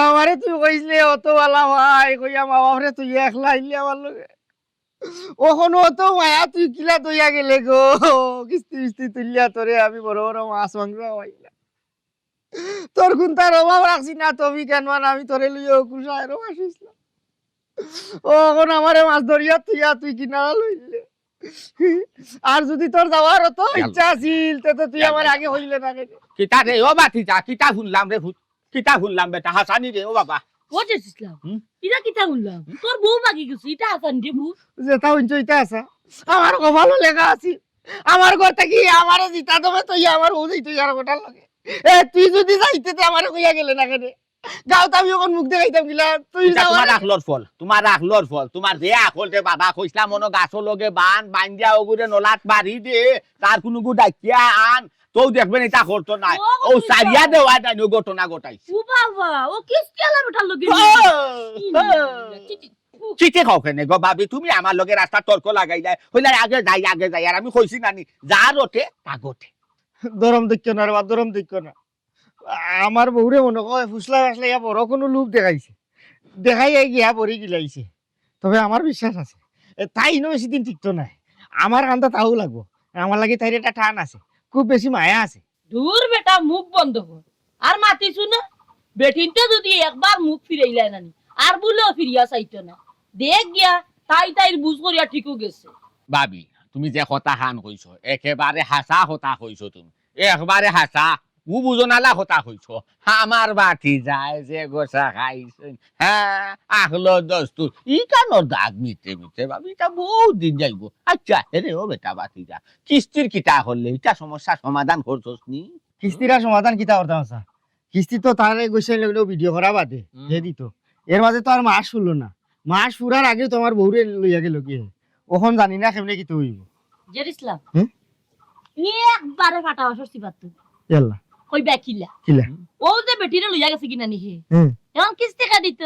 আমারে তুই কইছলে অত বালা ভাই, কইয়া মা বাপরে তুই একলা আইলে আমার লগে। অখন অত মায়া তুই কিলা থইয়া গেলে গো? কিস্তি মিস্তি তুলিয়া তোরে আমি বড় বড় মাছ মাংস খাওয়াইলাম। তোর কুন্তার অভাব রাখছি না, তবে কেন মানে আমি তোরে লইয়া অকুশায় রো আসিছিলাম। অখন আমারে মাছ ধরিয়া থইয়া তুই কিনারা লইলে। আর যুদি তোর যাওয়ার অত ইচ্ছা আছিল, তে তো তুই আমারে আগে কইলে না কেনে? কিতা রে, ও ভাতিজা, কিতা হুনলাম রে পুত? কিতা হুনলাম বেটা, হাসানি রে, ও বাবা। ও যে ইসলাম, হুম? ইটা কিতা হুনলাম? হুম? তোর বউ ভাগি গেছে, ইটা হাসানি রে বউ। যেটা হুনছো, ইটা হাছা। আমার কপালো লেখা আছিল। আমার ঘর থাকি আমারে জিতা দেবে তো ইয়া আমার বউ যাইতো ইয়ার গোটার লগে। এ, তুই যুদি যাইতে তে আমারে কইয়া গেলে না কেনে? গাঁওত আমি অখন মুখ দেখাইতাম কিলা? তুই ইটা যাওয়ার তোমার আগে। আকলর ফল, তোমার আকলর ফল, তোমার যে আকল রে বাবা, কইছলাম অনো গাছর লগে বান, বান্ধিয়া অগুরে নলাত বাড়ি দে, তার কুনুগু ডাকিয়া আন, তো দেখবে না ইটা করতো নায়। ও, ও বুঝছো? সারিয়া দেওয়া যায়, ও ঘটনা ঘটাইছে। ও বাবা, ও কিস্তি আলা বেটার লগে ও, নিয়ে। ও। ছি, ছি, ছি। চিঠি খাও কেনে গো ভাবি, তুমি আমার লগে রাস্তা তর্ক লাগাইলায়, কইলায় আগে যাই, আগে যাই, আর আমি কইছি না নি, যা রটে, তা ঘটে। দরম দেখিও না রে বা, দরম দেখিও না। আমার বউরে মনে কয় ফুসলা ফাসলা ইয়া বড় কুনু লোভ দেখাইছে, দেখাইয়া গিয়া বড়ি গিলাইছে। তবে আমার বিশ্বাস আছে, এ, তাই ইনো বেশি দিন টিকতো নায়। আমার কান্দা তাও লাগবো, আমার লাগি তাইর একটা টান আছে, খুব বেশি মায়া আছে। দূর বেটা, মুখ বন্ধ কর, আর মাতিস না। বেটিন্তে যুদি একবার মুখ ফিরাইলায় নানি, আর বুলেও ফিরিয়া চাইতো না। দেখ গিয়া, তাই তাইর বুঝ করিয়া ঠিকউ গেছে। ভাবি, তুমি যে কথা খান কইছো, একেবারে হাছা কথা কইছো তুমি, একবারে হাছা। ও বুঝো নালা কথা কইছো। আমার ভাতিজায় যে গোসা খাইছইন, হ্যাঁ, আখলো দস্তুর, ইখানর দাগ মিটে মিটে ভাবি, ইটা বহুত দিন যাইবো। আচ্ছা, এরে ও বেটা ভাতিজা, কিস্তির কিতা করলে? ইটা সমস্যা সমাধান করছস নি? কিস্তির আর সমাধান কিতা করতাম, আচ্ছা? কিস্তি তো তারে গোসাই লগে ভিডিও করা বাদে, হুম। হে দিত। এর মাঝে তো আর মাস ফুরলো না। মাস ফুরার আগেউ তো আমার বউরে লইয়া গেল গিয়ে। অখন জানি না কেমনে কিতা অইবো। জেড ইসলাম। হুম? একবারে ফাটা অসর সিবাত তুই। ইয়াল্লা। কইবা কিলা? কিলা? ও যে বেটিরে লইয়া গেছে কিনা নি হে। হুম। অখন কিস্তি কে দিত?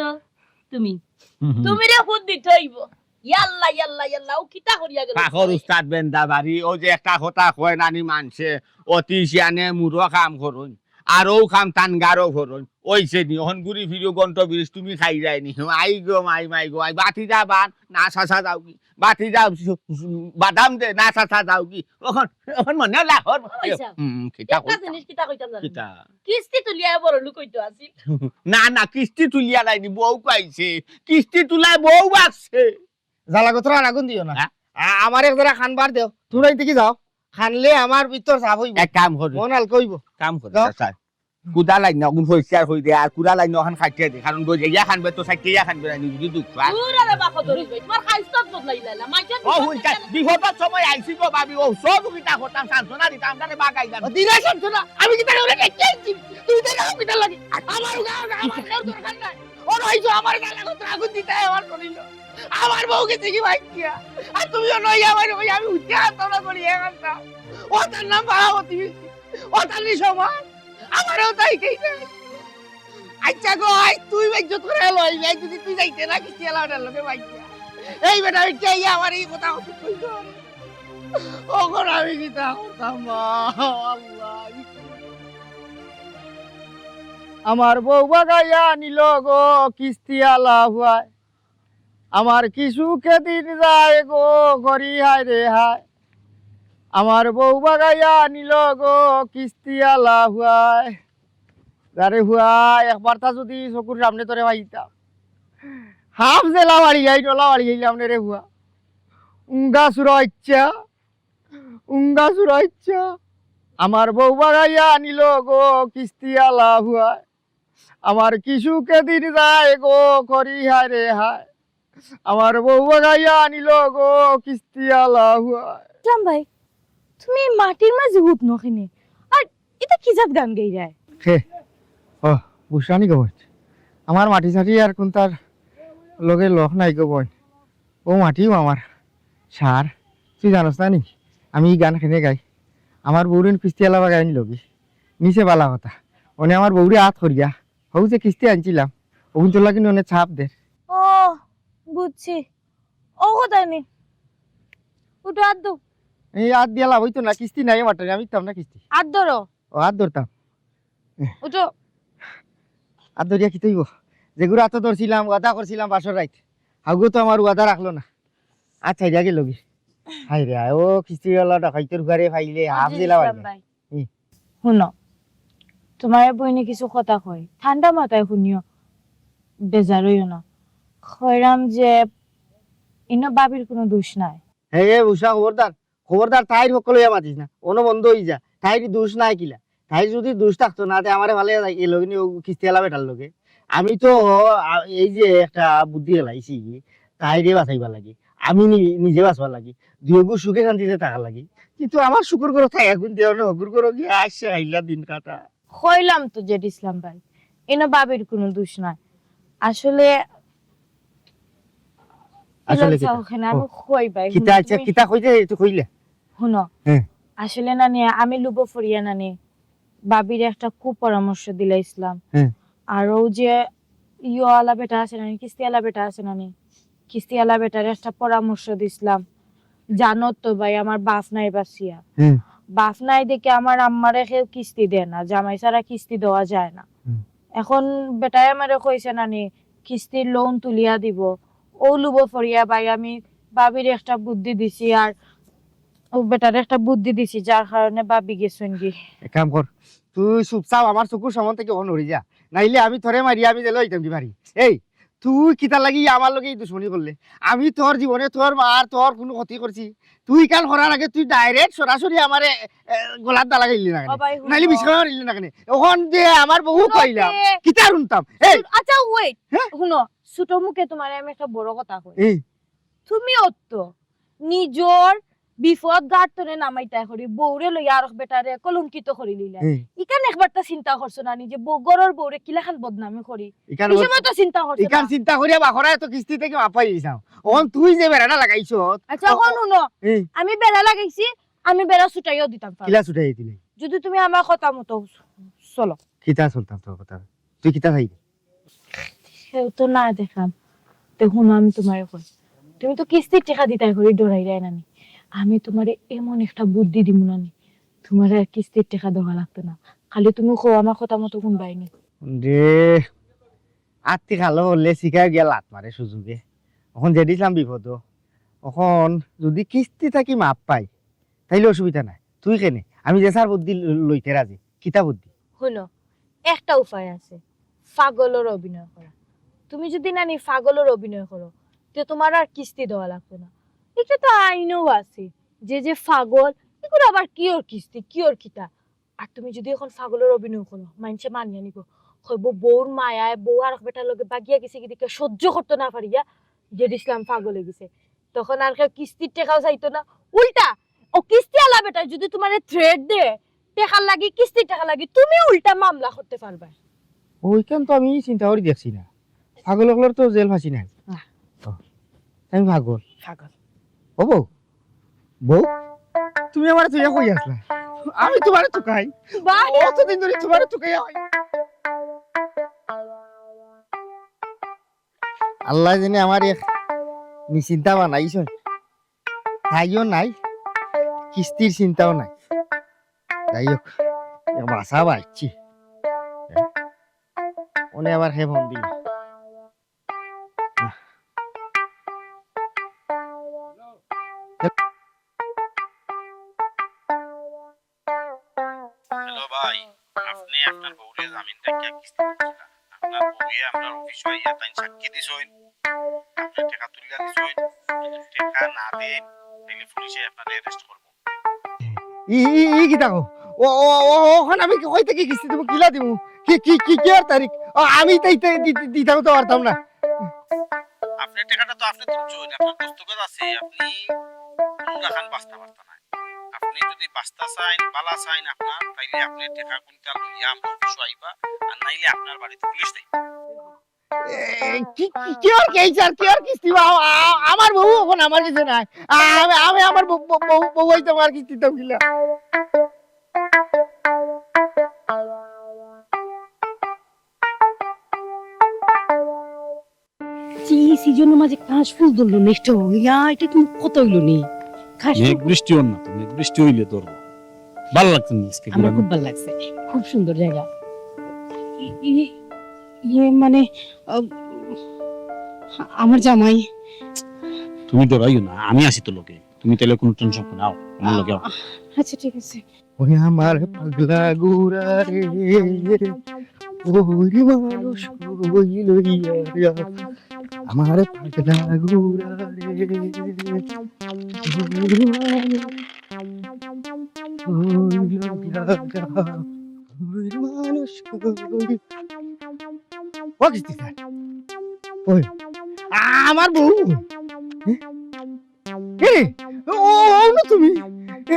তুমি। হুম, হুম। তুমি রে খুদ দিত অইবো। ইয়াল্লা, ইয়াল্লা, ইয়াল্লা, ও কিতা করিয়া গেল? পাখর উস্তাদ বেন্দা বাড়ি, ও যে একটা কথা কয় নানি মানষে, অতি শিয়ানে মূঢ় কাম করইন। আর ও কাম তান গারো করইন। অইছে নি, অখন ঘুরি ফিরিও গন্ত বিরিশ তুমি খাই যায় নি। আই গো মাই, মাই গো, আই বাতি যা বান, না চাচা যাওগি। বাতি যা সু-, সু-, বাদাম দে, না চাচা যাওগি। অখন, অখন মনে লাখর। অইছে। হুম, কিতা একটা কইতাম? জিনিস কিতা কইতাম জানো? কিতা? কিস্তি তুলিয়া বড় লোক অইতো আছিল। না, না, কিস্তি তুলিয়া লাইনি, বউ পাইছে। কিস্তি তুলায় বউ আছে। জ্বালা গতরে আর আগুন দিও না। হ্যাঁ? আ-, আমার এক জেরা খানবার দেও। তোমরা এদিকে যাও। খানলে আমার ভিতর সাফ অইবো। এক কাম করো। মন হালকা অইবো। কাম করো, যাও। চাচা। কুদা লাইন না, অগুন পরিষ্কার করি দে, আর কুড়া লাইন না, অখান কাটিয়া দে। কারণ গজাইয়া খানবে তো, সাইটিয়া খানবে না, নিজে দুধ খা। দূর আরে বাবা, দূর অইবে। তোমার খাইস্তাত বদলাই লাইলা। মাইকের ও, ভিতর হুইল থেকে কাট, বিপদর সময় আইছি গো ভাবি, ও সব কিতা করতাম, সান্ত্বনা দিতাম, আমরারে বাগাইলাম। ও, দিনা সান্ত্বনা, আমি কিতা করে দেখতে আইছি? তুই তো এরকম কিতা লাগে? আমার গাও, আমার গাও দরকার নাই। ও রইছো, আমার গালা কত আগুন দিতে হয়, আমার শরীর। আমার বউ গেছে কি ভাই কিয়া? আর তুমিও নই, আমার ওই আমি উঠতে হাত তোলা করি, এখানটা। ও তার নাম বাড়াবো তুমি। ও তার নি সমান। আমারও তাই কেই নাই। আচ্ছা গো, আই তুই ইজ্জত করে এলো, এই ভাই যদি তুই যাইতে না, কিস্তি এলা ওটার লোকে ভাই। এই বেটা, ওই কে ইয়া আমার এই কথা কত কইতো? ওখন আমি কিতা করতাম মা? আল্লাহ। আমার বউ বাগাইয়া নিল গো কিস্তি আলা হুয়ায়। আমার কি সুখে দিন যায় গো, করি হায় রে হায়। আমার বউ বাগাইয়া নিল গো কিস্তি আলা হুয়ায়। আরে হুয়ায়, একবার তা যদি চকুর সামনে তোরে পাইতাম। হাফ জেলা বাড়ি যাই, ডলা বাড়ি যাইলাম রে হুয়া। উঙ্গা সুরা ইচ্ছা, উঙ্গা সুরা ইচ্ছা। আমার বউ বাগাইয়া নিল গো কিস্তি আলা হুয়ায়। আমার কি সুখে দিন যায় গো, করি হায় রে হায়। আমার বউ বাগাইয়া নিল গো কিস্তি আলা হুয়ায়। ইসলাম ভাই, তুমি এই মাটির মাঝে হুত নখিনি। আর এটা কি জাত গান গাইরায়? হে, ও, বুঝরানি গো বইন। আমার মাটি সাটি আর কুনটার লগে লখ নাই গো বইন। ও মাটিও আমার সার। তুই জানোস না নি? আমি এই গান কেনে গাই। আমার বউরে কিস্তি আলা বাগাই আনি লগে। নিচে বালা কথা। অনে আমার বউরে আত করিয়া। হউ যে কিস্তি আনছিলাম। অগুন তোর লাগি অনে ছাপ দে। ও, বুঝছি। ও কথা নি। উঠো আত দো। এই আত দিয়া লাভ অইতো না, কিস্তি নাই আমার টানে, আমি দিতাম না কিস্তি। আত ধরো। ও আত ধরতাম। উঠো। আত ধরিয়া কিতা অইবো? যেগুর আত ধরছিলাম, ওয়াদা করছিলাম বাসর রাইত। হাউগো তো আমার ওয়াদা রাখলো না। আত ছাইড়া গেল গি। হায় রে হায়, ও কিস্তিওয়ালা ডাকাইতর ঘরে পাইলে হাফ জেলা ইসলাম পাইলে। ভাই। হুম। হুনো, তোমার বইনে কিছু কথা কয়, ঠান্ডা মাথায় হুনিও, বেজার অইও না। কইরাম যে ইনো ভাবির কুনু দোষ নাই। হে, হে, উষা, খবরদার, খবরদার, তাইর হক্কল অইয়া মাতিস না, অনো বন্ধ অই যা। তাইর দোষ নাই কিলা? তাইর যদি দোষ থাকতো না, তে আমারে ভালে এ লগে নিয়ে ও কিস্তি আলা বেটার লগে। আমি তো, আ, এই যে একটা বুদ্ধি এলাইছি, তাইরে বাঁচাইবার লাগি, আমি নি-, নিজে বাঁচবার লাগি, দুইগু সুখে শান্তিতে থাকার লাগি। কিন্তু আমার শুকুর করো তাই এখন দিয়ে অনো হগুর করো গিয়া আসছে আইলা দিন কাটা। কইলাম তো জেড ইসলাম ভাই, ইনো ভাবির কুনু দোষ নাই। আসলে আসলে কিতা? চাও কেনে? আমি ও। কই ভাই, কিতা হুনো আচ্ছা, তুমি। কিতা কইতে একটু কইলে? হুনো, হ্যাঁ। আসলে নানি আমি লুবো ফরিয়া নানি ভাবির একটা কুপরামর্শ দিলাইছলাম। হ্যাঁ। আর ও যে ইয়ো আলা বেটা আছে নানি, কিস্তি আলা বেটা আছে নানি, কিস্তি আলা বেটারে একটা পরামর্শ দিছলাম। জানো তো ভাই, আমার বাফ নাই বাঁচিয়া। হুম। বাফ নাই দেখে আমার আম্মারে কেউ কিস্তি দেয় না, জামাই ছাড়া কিস্তি দেওয়া যায় না। হুম। এখন বেটায় আমারে কইছে নানি, কিস্তির লোন তুলিয়া দিব। ও লুবো ফরিয়া ভাই, আমি ভাবির একটা বুদ্ধি দিছি, আর ও বেটারে একটা বুদ্ধি দিছি, যার কারণে ভাবি গেছইন গি। এক কাম কর, তুই চুপচাপ আমার চকুর সামন থাকি অখন উড়ি যা, নাইলে আমি তোরে মারি আমি জেলে অইতাম গি পারি। এই, তুই কিতার লাগি আমার লগে ই দুশমনি করলে? আমি তোর জীবনে তোর মার তোর কুনু ক্ষতি করছি? তুই ইখান করার আগে তুই direct সরাসরি আমারে, এ, গলাত দা লাগাইলি না কেনে? ও ভাই, হুনো। নাইলে বিষ খাওয়া মারিলি না কেনে? অখন যে আমার বউ হুনো কইলাম, তে। কিতা হুনতাম? এই! আচ্ছা, wait। হ্যাঁ? হুনো, ছোট মুখে তুমারে আমি একটা বড় কথা কই। এই। তুমি অত নিজর বিপদ গাত তনে নামাইতায় করি, বউরে লইয়া আরক বেটারে কলঙ্কিত করি লইলা। হুম। ইখান একবারতা চিন্তা করছো না নি যে বউ, ঘরর বউরে কিলাখান বদনামি করি? ইখান ই বদ-, সময় তো চিন্তা করছো ইখান না। চিন্তা করিয়া বাখরা এত কিস্তি থাকি মাফ পাই যাও। অখন তুই যে বেড়াটা লাগাইছস, আচ্ছা, ও, অখন হুনো, হুম। আমি বেড়া লাগাইছি, আমি বেড়া ছুটাইয়াও দিতাম পারি। কিলা ছুটাই দিলে? যদি তুমি আমার কথা মতো চলো। কিতা চলতাম তোর কথা? তুই কিতা চাইবি? কেউ তো না দেখলাম। তে হুনো, আমি তুমারে কই, তুমি তো কিস্তির টেকা দিতায় করি ডরাইরায় না নি। আমি তুমারে এমন একটা বুদ্ধি দিমু না নি, তুমারে আর কিস্তির টেকা দেওয়া লাগতো না। খালি তুমি কও, আমার কথা মতো হুনবায় নি। রে, আত্তি খালো হলে শিখায় গিয়া লাত মারে সুযোগে। অখন যে দিছিলাম বিপদ, অখন যদি কিস্তি থাকি মাফ পাই, তাইলে অসুবিধা নাই। তুই কেনে? আমি যে সার বুদ্ধি ল-, লইতে রাজি। কিতা বুদ্ধি? হুনো, একটা উপায় আছে, পাগলর অভিনয় করা। তুমি যদি নানি পাগলর অভিনয় করো, তে তুমার আর কিস্তি দেওয়া লাগতো না। ইটা তো আইনও আছে, যে যে পাগল, ইগুর আবার কিওর কিস্তি, কিওর কিতা। আর তুমি যদি অখন পাগলর অভিনয় করো, মাইনষে মানিয়া নিবো, কইবো বউর মায়ায় বউ আরক বেটার লগে বাগিয়া গেছে, কিদিকে সহ্য করতো না পারিয়া যে দিছিলাম পাগল অই গেছে। তখন আর কেউ কিস্তির টেকাও চাইতো না। উল্টা, ও কিস্তি আলা বেটায় যদি তুমারে threat দে, টেকার লাগি, কিস্তির টেকার লাগি, তুমি উল্টা মামলা করতে পারবায়। অউ ইখান তো আমি চিন্তা করি দেখছি না। পাগল অকলর তো জেল ফাঁসি নাই। না। ও, আমি পাগল। পাগল। ও বউ, বউ, তুমি আমারে তুইয়া কই আছলা? আমি তুমারে তুকাই। বাহ। অতদিন ধরি তুমারে তুকাই। আল্লায় জানে আমারে এক নিশ্চিন্তা বানাইছইন। তাইও নাই, কিস্তির চিন্তাও নাই। যাই হোক, এক বাসা বাইছি। অনে আবার হে ফোন দিল। হ্যালো ভাই, আপনে আপনার বউরে জামিন রাখিয়া কিস্তি দিছিলা। আপনার বউয়ে আমরার অফিসো আইয়া তাইন সাক্ষী দিছইন, আপনে টেকা তুলিয়া দিছইন। যদি টেকা না দেইন, তাইলে পুলিশে আপনারে arrest করবো। ই, ই, ই কিতা কও? ও, ও, ও, অখন আমি কই থাকি কিস্তি দিমু, কিলা দিমু? কি, কি, কি, কিয়ার তারিখ? ও, আমি তো ইতা দি-, দি-, দিতাম তো পারতাম না। আপনার টেকাটা তো আপনে তুলছইন, আপনার দস্তখত আছে, আপনে কুনু লাখান বাঁচতা পারতা নায়। আপনে যদি বাঁচতা চাইন, বালা চাইন আপনার, তাইলে আপনে টেকা কুইন্টাল লইয়া আমরার অফিসো আইবা, আর নাইলে আপনার বাড়িত পুলিশ থাকবো। এ, কি, কি, কিওর কেস আর কিওর কিস্তি বা? আ-, আ-, আমার বউ অখন আমার গেছে নাই। আ-, আমি, আমি আমার বউ, বউ, বউ, বউ অইতে আমার কিস্তি দিতাম কিলা? ই সিজনর মাঝে কাশফুল ধরলো না, ইটা ইয়া, ইটা কুনু কথা অইলো নি? কাশফুল মেঘ বৃষ্টি অর না তো, মেঘ বৃষ্টি অইলে ধরবো। ভালা লাগছে না আজকে আমার ঘুরানো? খুব ভালা লাগছে, খুব সুন্দর জাগা। ই-, ই-, ইয়ে মানে, আহ, আমার জামাই। তুমি ডরাইও না, আমি আছি তো লগে। তুমি তাইলে কুনু tension করো না, আও, আমার লগে আও। আহ, আচ্ছা, ঠিক আছে। ওরে আমার পাগলা ঘুরা রে, ওরে মানুষ কই লইয়া যা, আমার পাগলা ঘুরা রে, ওরে মানুষ কই লইয়া যা, ওরে মানুষ কই। ও কিস্তি স্যার, ওই, আমার বউ। এ, ও, ও, ও না তুমি? এ, এ, এ,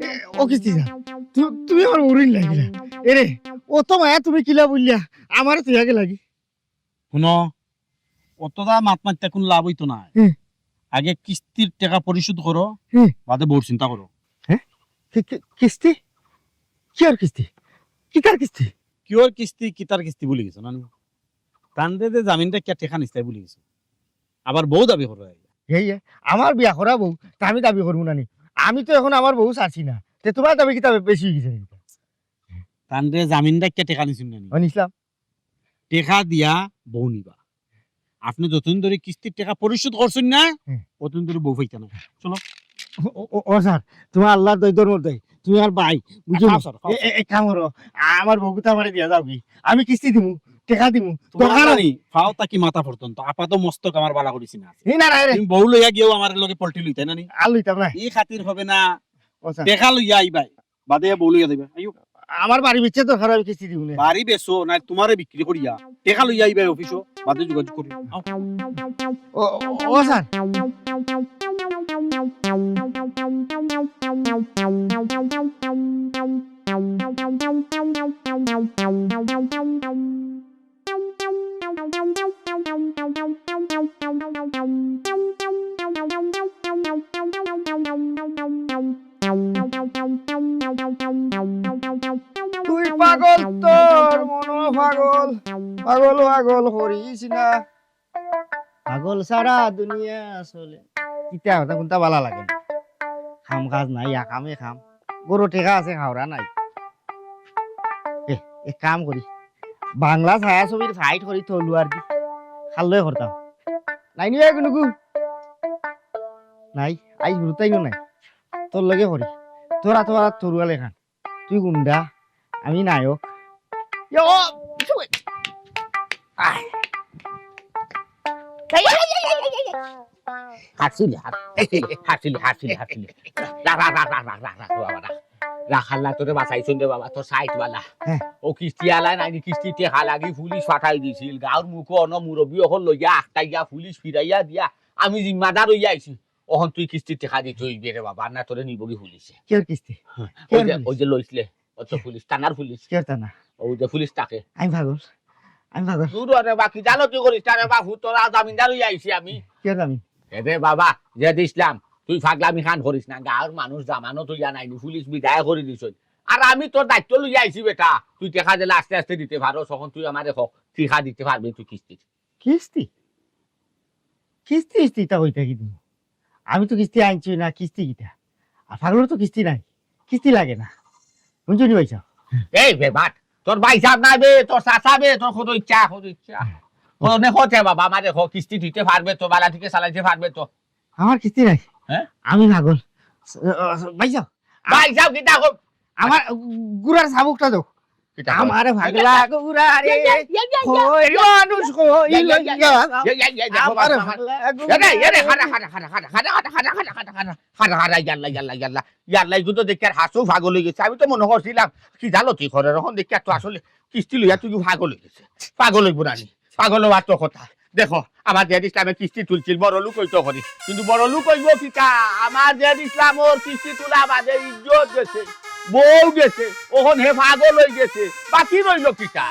এ, ও কিস্তি যা। তু-, তুমি আমার উড়িন লাগিলা। এরে, অত মায়া তুমি কিলা বুলিয়া আমারে তুই আগে লাগি। হুনো, অতটা মাত মাততে কুনু লাভ অইতো না। হুম। আগে কিস্তির টেকা পরিশোধ করো, হুম। বাদে বউর চিন্তা করো। হ্যাঁ? কি, কি, কিস্তি? কিওর কিস্তি? কিতার কিস্তি? কিওর কিস্তি, কিতার কিস্তি ভুলি গেছো না নি? তানরে যে জামিন রাখিয়া টেকা নিছলায় ভুলি গেছো। আবার বউ দাবি করো। এই যে, আমার বিয়া করা বউ, তা আমি দাবি করমু না নি? আমি তো অখন আমার বউ ছাড়ছি না। তে তুমার দাবি কিতা বেশি অই গেছে নি? তানরে জামিন রাখিয়া টেকা নিছইন না নি? অয় নিছলাম। টেকা দিয়া বউ নিবা। আপনে যতদিন ধরি কিস্তির টেকা পরিশোধ করছইন না, হুম। অতদিন ধরি বউ পাইতা না। চলো। ও, ও, ও, ও স্যার, তুমার আল্লার দয়, ধর্মর দয়, তুমি আমার ভাই, বুঝছো নি? খাও স্যার, খাও এ, এ, স্যার। এক কাম করো, আমার বউগুতা আমারে দিয়া যাওগি, আমি কিস্তি দিমু, টেকা দিমু। তোমার দরকার জানি, পাও থাকি মাথা পর্যন্ত আপাত মস্তক আমার বালা করিছি না। ই না, না রে। তুমি বউ লইয়া গিয়াও আমার লগে পল্টি লইতায় না নি? আর লইতাম না। ই খাতির হবে না। ও স্যার। টেকা লইয়া আইবায়, বাদে বউ লইয়া যাইবা। আইও। আমার বাড়ি বেচা দরকার, আমি কিস্তি দিমু না। বাড়ি বেচো না, তোমারে বিক্রি করিয়া টেকা লইয়া আইবায় অফিসো, বাদে যোগাযোগ করি। আও। ও, ও স্যার। তুই পাগল, তোর মনো পাগল, পাগল পাগল করিস না। পাগল ছাড়া দুনিয়া চলে। ইতা কথা কোনটা বালা লাগে না। কাম কাজ নাই, ইয়া কামে কাম। গরু টেকা আছে, খাওরা নাই। এ, এক কাম করি, বাংলা ছায়াছবির ফাইট করি তলুয়ার দি। খাল্লই করতাম। নাই নিয়ে গুনুগু। নাই, আইজ গুরুতাইও নাই। তোর লগে করি। তোরা তোরা তরুয়াল এখান। তুই গুন্ডা, আমি নায়ক। ইয়ো, ছুই। আয়। হাসিলি, হাসিলি, হাসিলি, হাসিলি, হাসিলি। রা, রা, রা, রা, রা, রা, রা, রা, রা। রাখ আল্লাহ তোরে বাঁচাইছইন রে বাবা, তোর সাইট বালা। হ্যাঁ। ও কিস্তি আলা নাই, কিস্তি টেকা লাগি পুলিশ পাঠাই দিছিল। গাঁওর মুখো অনো মুরব্বি অকল লইয়া আটকাইয়া পুলিশ ফিরাইয়া দিয়া আমি জিম্মাদার অইয়া আইছি। অখন তুই কিস্তির টেকা দিতে অইবে রে বাবা, না তোরে নিবগি পুলিশে। কিয়র কিস্তি? হ্যাঁ। কিয়র ওই যে, পুলিশ? ওই যে লইছলে, অত পুলিশ, থানার পুলিশ। কিয়র থানা? ওই যে পুলিশ থাকে। আমি পাগল, আমি পাগল। দূর রে বা, কিতা লতি করিস না রে বাপু, তোরা জামিনদার অইয়া আইছি আমি। কিয়র জামিন? এ রে বাবা, যে দিছলাম, তুই ফাগলামি খান করিস না, গাঁওর মানুষ জামানত অইয়া নাইনি, পুলিশ বিদায় করি দিছইন। আর আমি তোর দায়িত্ব লইয়া আইছি বেটা, তুই টেকা দিলে আস্তে আস্তে দিতে পারস, অখন তুই আমারে ক, টেকা দিতে পারবে তুই কিস্তির? কিস্তি? কিস্তি ইস্তি ইতা কইতা কি দিমু? আমি তো কিস্তি আনছি না, কিস্তি কিতা? আর পাগলর তো কিস্তি নাই, কিস্তি লাগে না। বুঝছো নি ভাইসাব? এই বেবাট, তোর ভাইসাব না বে, তোর চাচা বে, তোর কত ইচ্ছা, কত ইচ্ছা। হুম। অনে কতে বাবা, আমারে ক, কিস্তি দিতে পারবে তো, বালা টিকে চালাইতে পারবে তো? আমার কিস্তি নাই। হ্যাঁ? আমি পাগল। ভাইসাব, ভাইসাব কিতা কম? আমার গুড়ার চাবুকটা দাও। কিতা কয়? আমার পাগলা গুড়া রে, ইয়া, ইয়া, ইয়া, ইয়া, ইয়া। কই মানুষ কই ইয়া, ইয়া, ইয়া, লইয়া। ইয়া, ইয়া, ইয়া, দেখো, আমার বাবা, আমার পাগলা গুড়া এরে, এরে, রে। খারা, খারা, খারা, ইয়াল্লা, ইয়াল্লা, ইয়াল্লা, ইয়াল্লা, ইয়াল্লা, ইগুন তো দেখি আর হাসু পাগল অই গেছে। আমি তো মনো করছিলাম কি জানো তুই করে, অখন দেখি আর তো আসলে কিস্তি লইয়া তুই পাগল অই গেছে। পাগল অইব না নি? পাগল অওয়ার তো কথা। দেখো, আমার জেড ইসলামে কিস্তি তুলছিল, বড় লোক অইতো করি, কিন্তু বড় লোক অইব কিতা? আমার জেড ইসলামর কিস্তি তুলা বাদে ইজ্জত গেছে, বউ গেছে, অখন হে পাগল অই গেছে, বাকি রইল কিতা?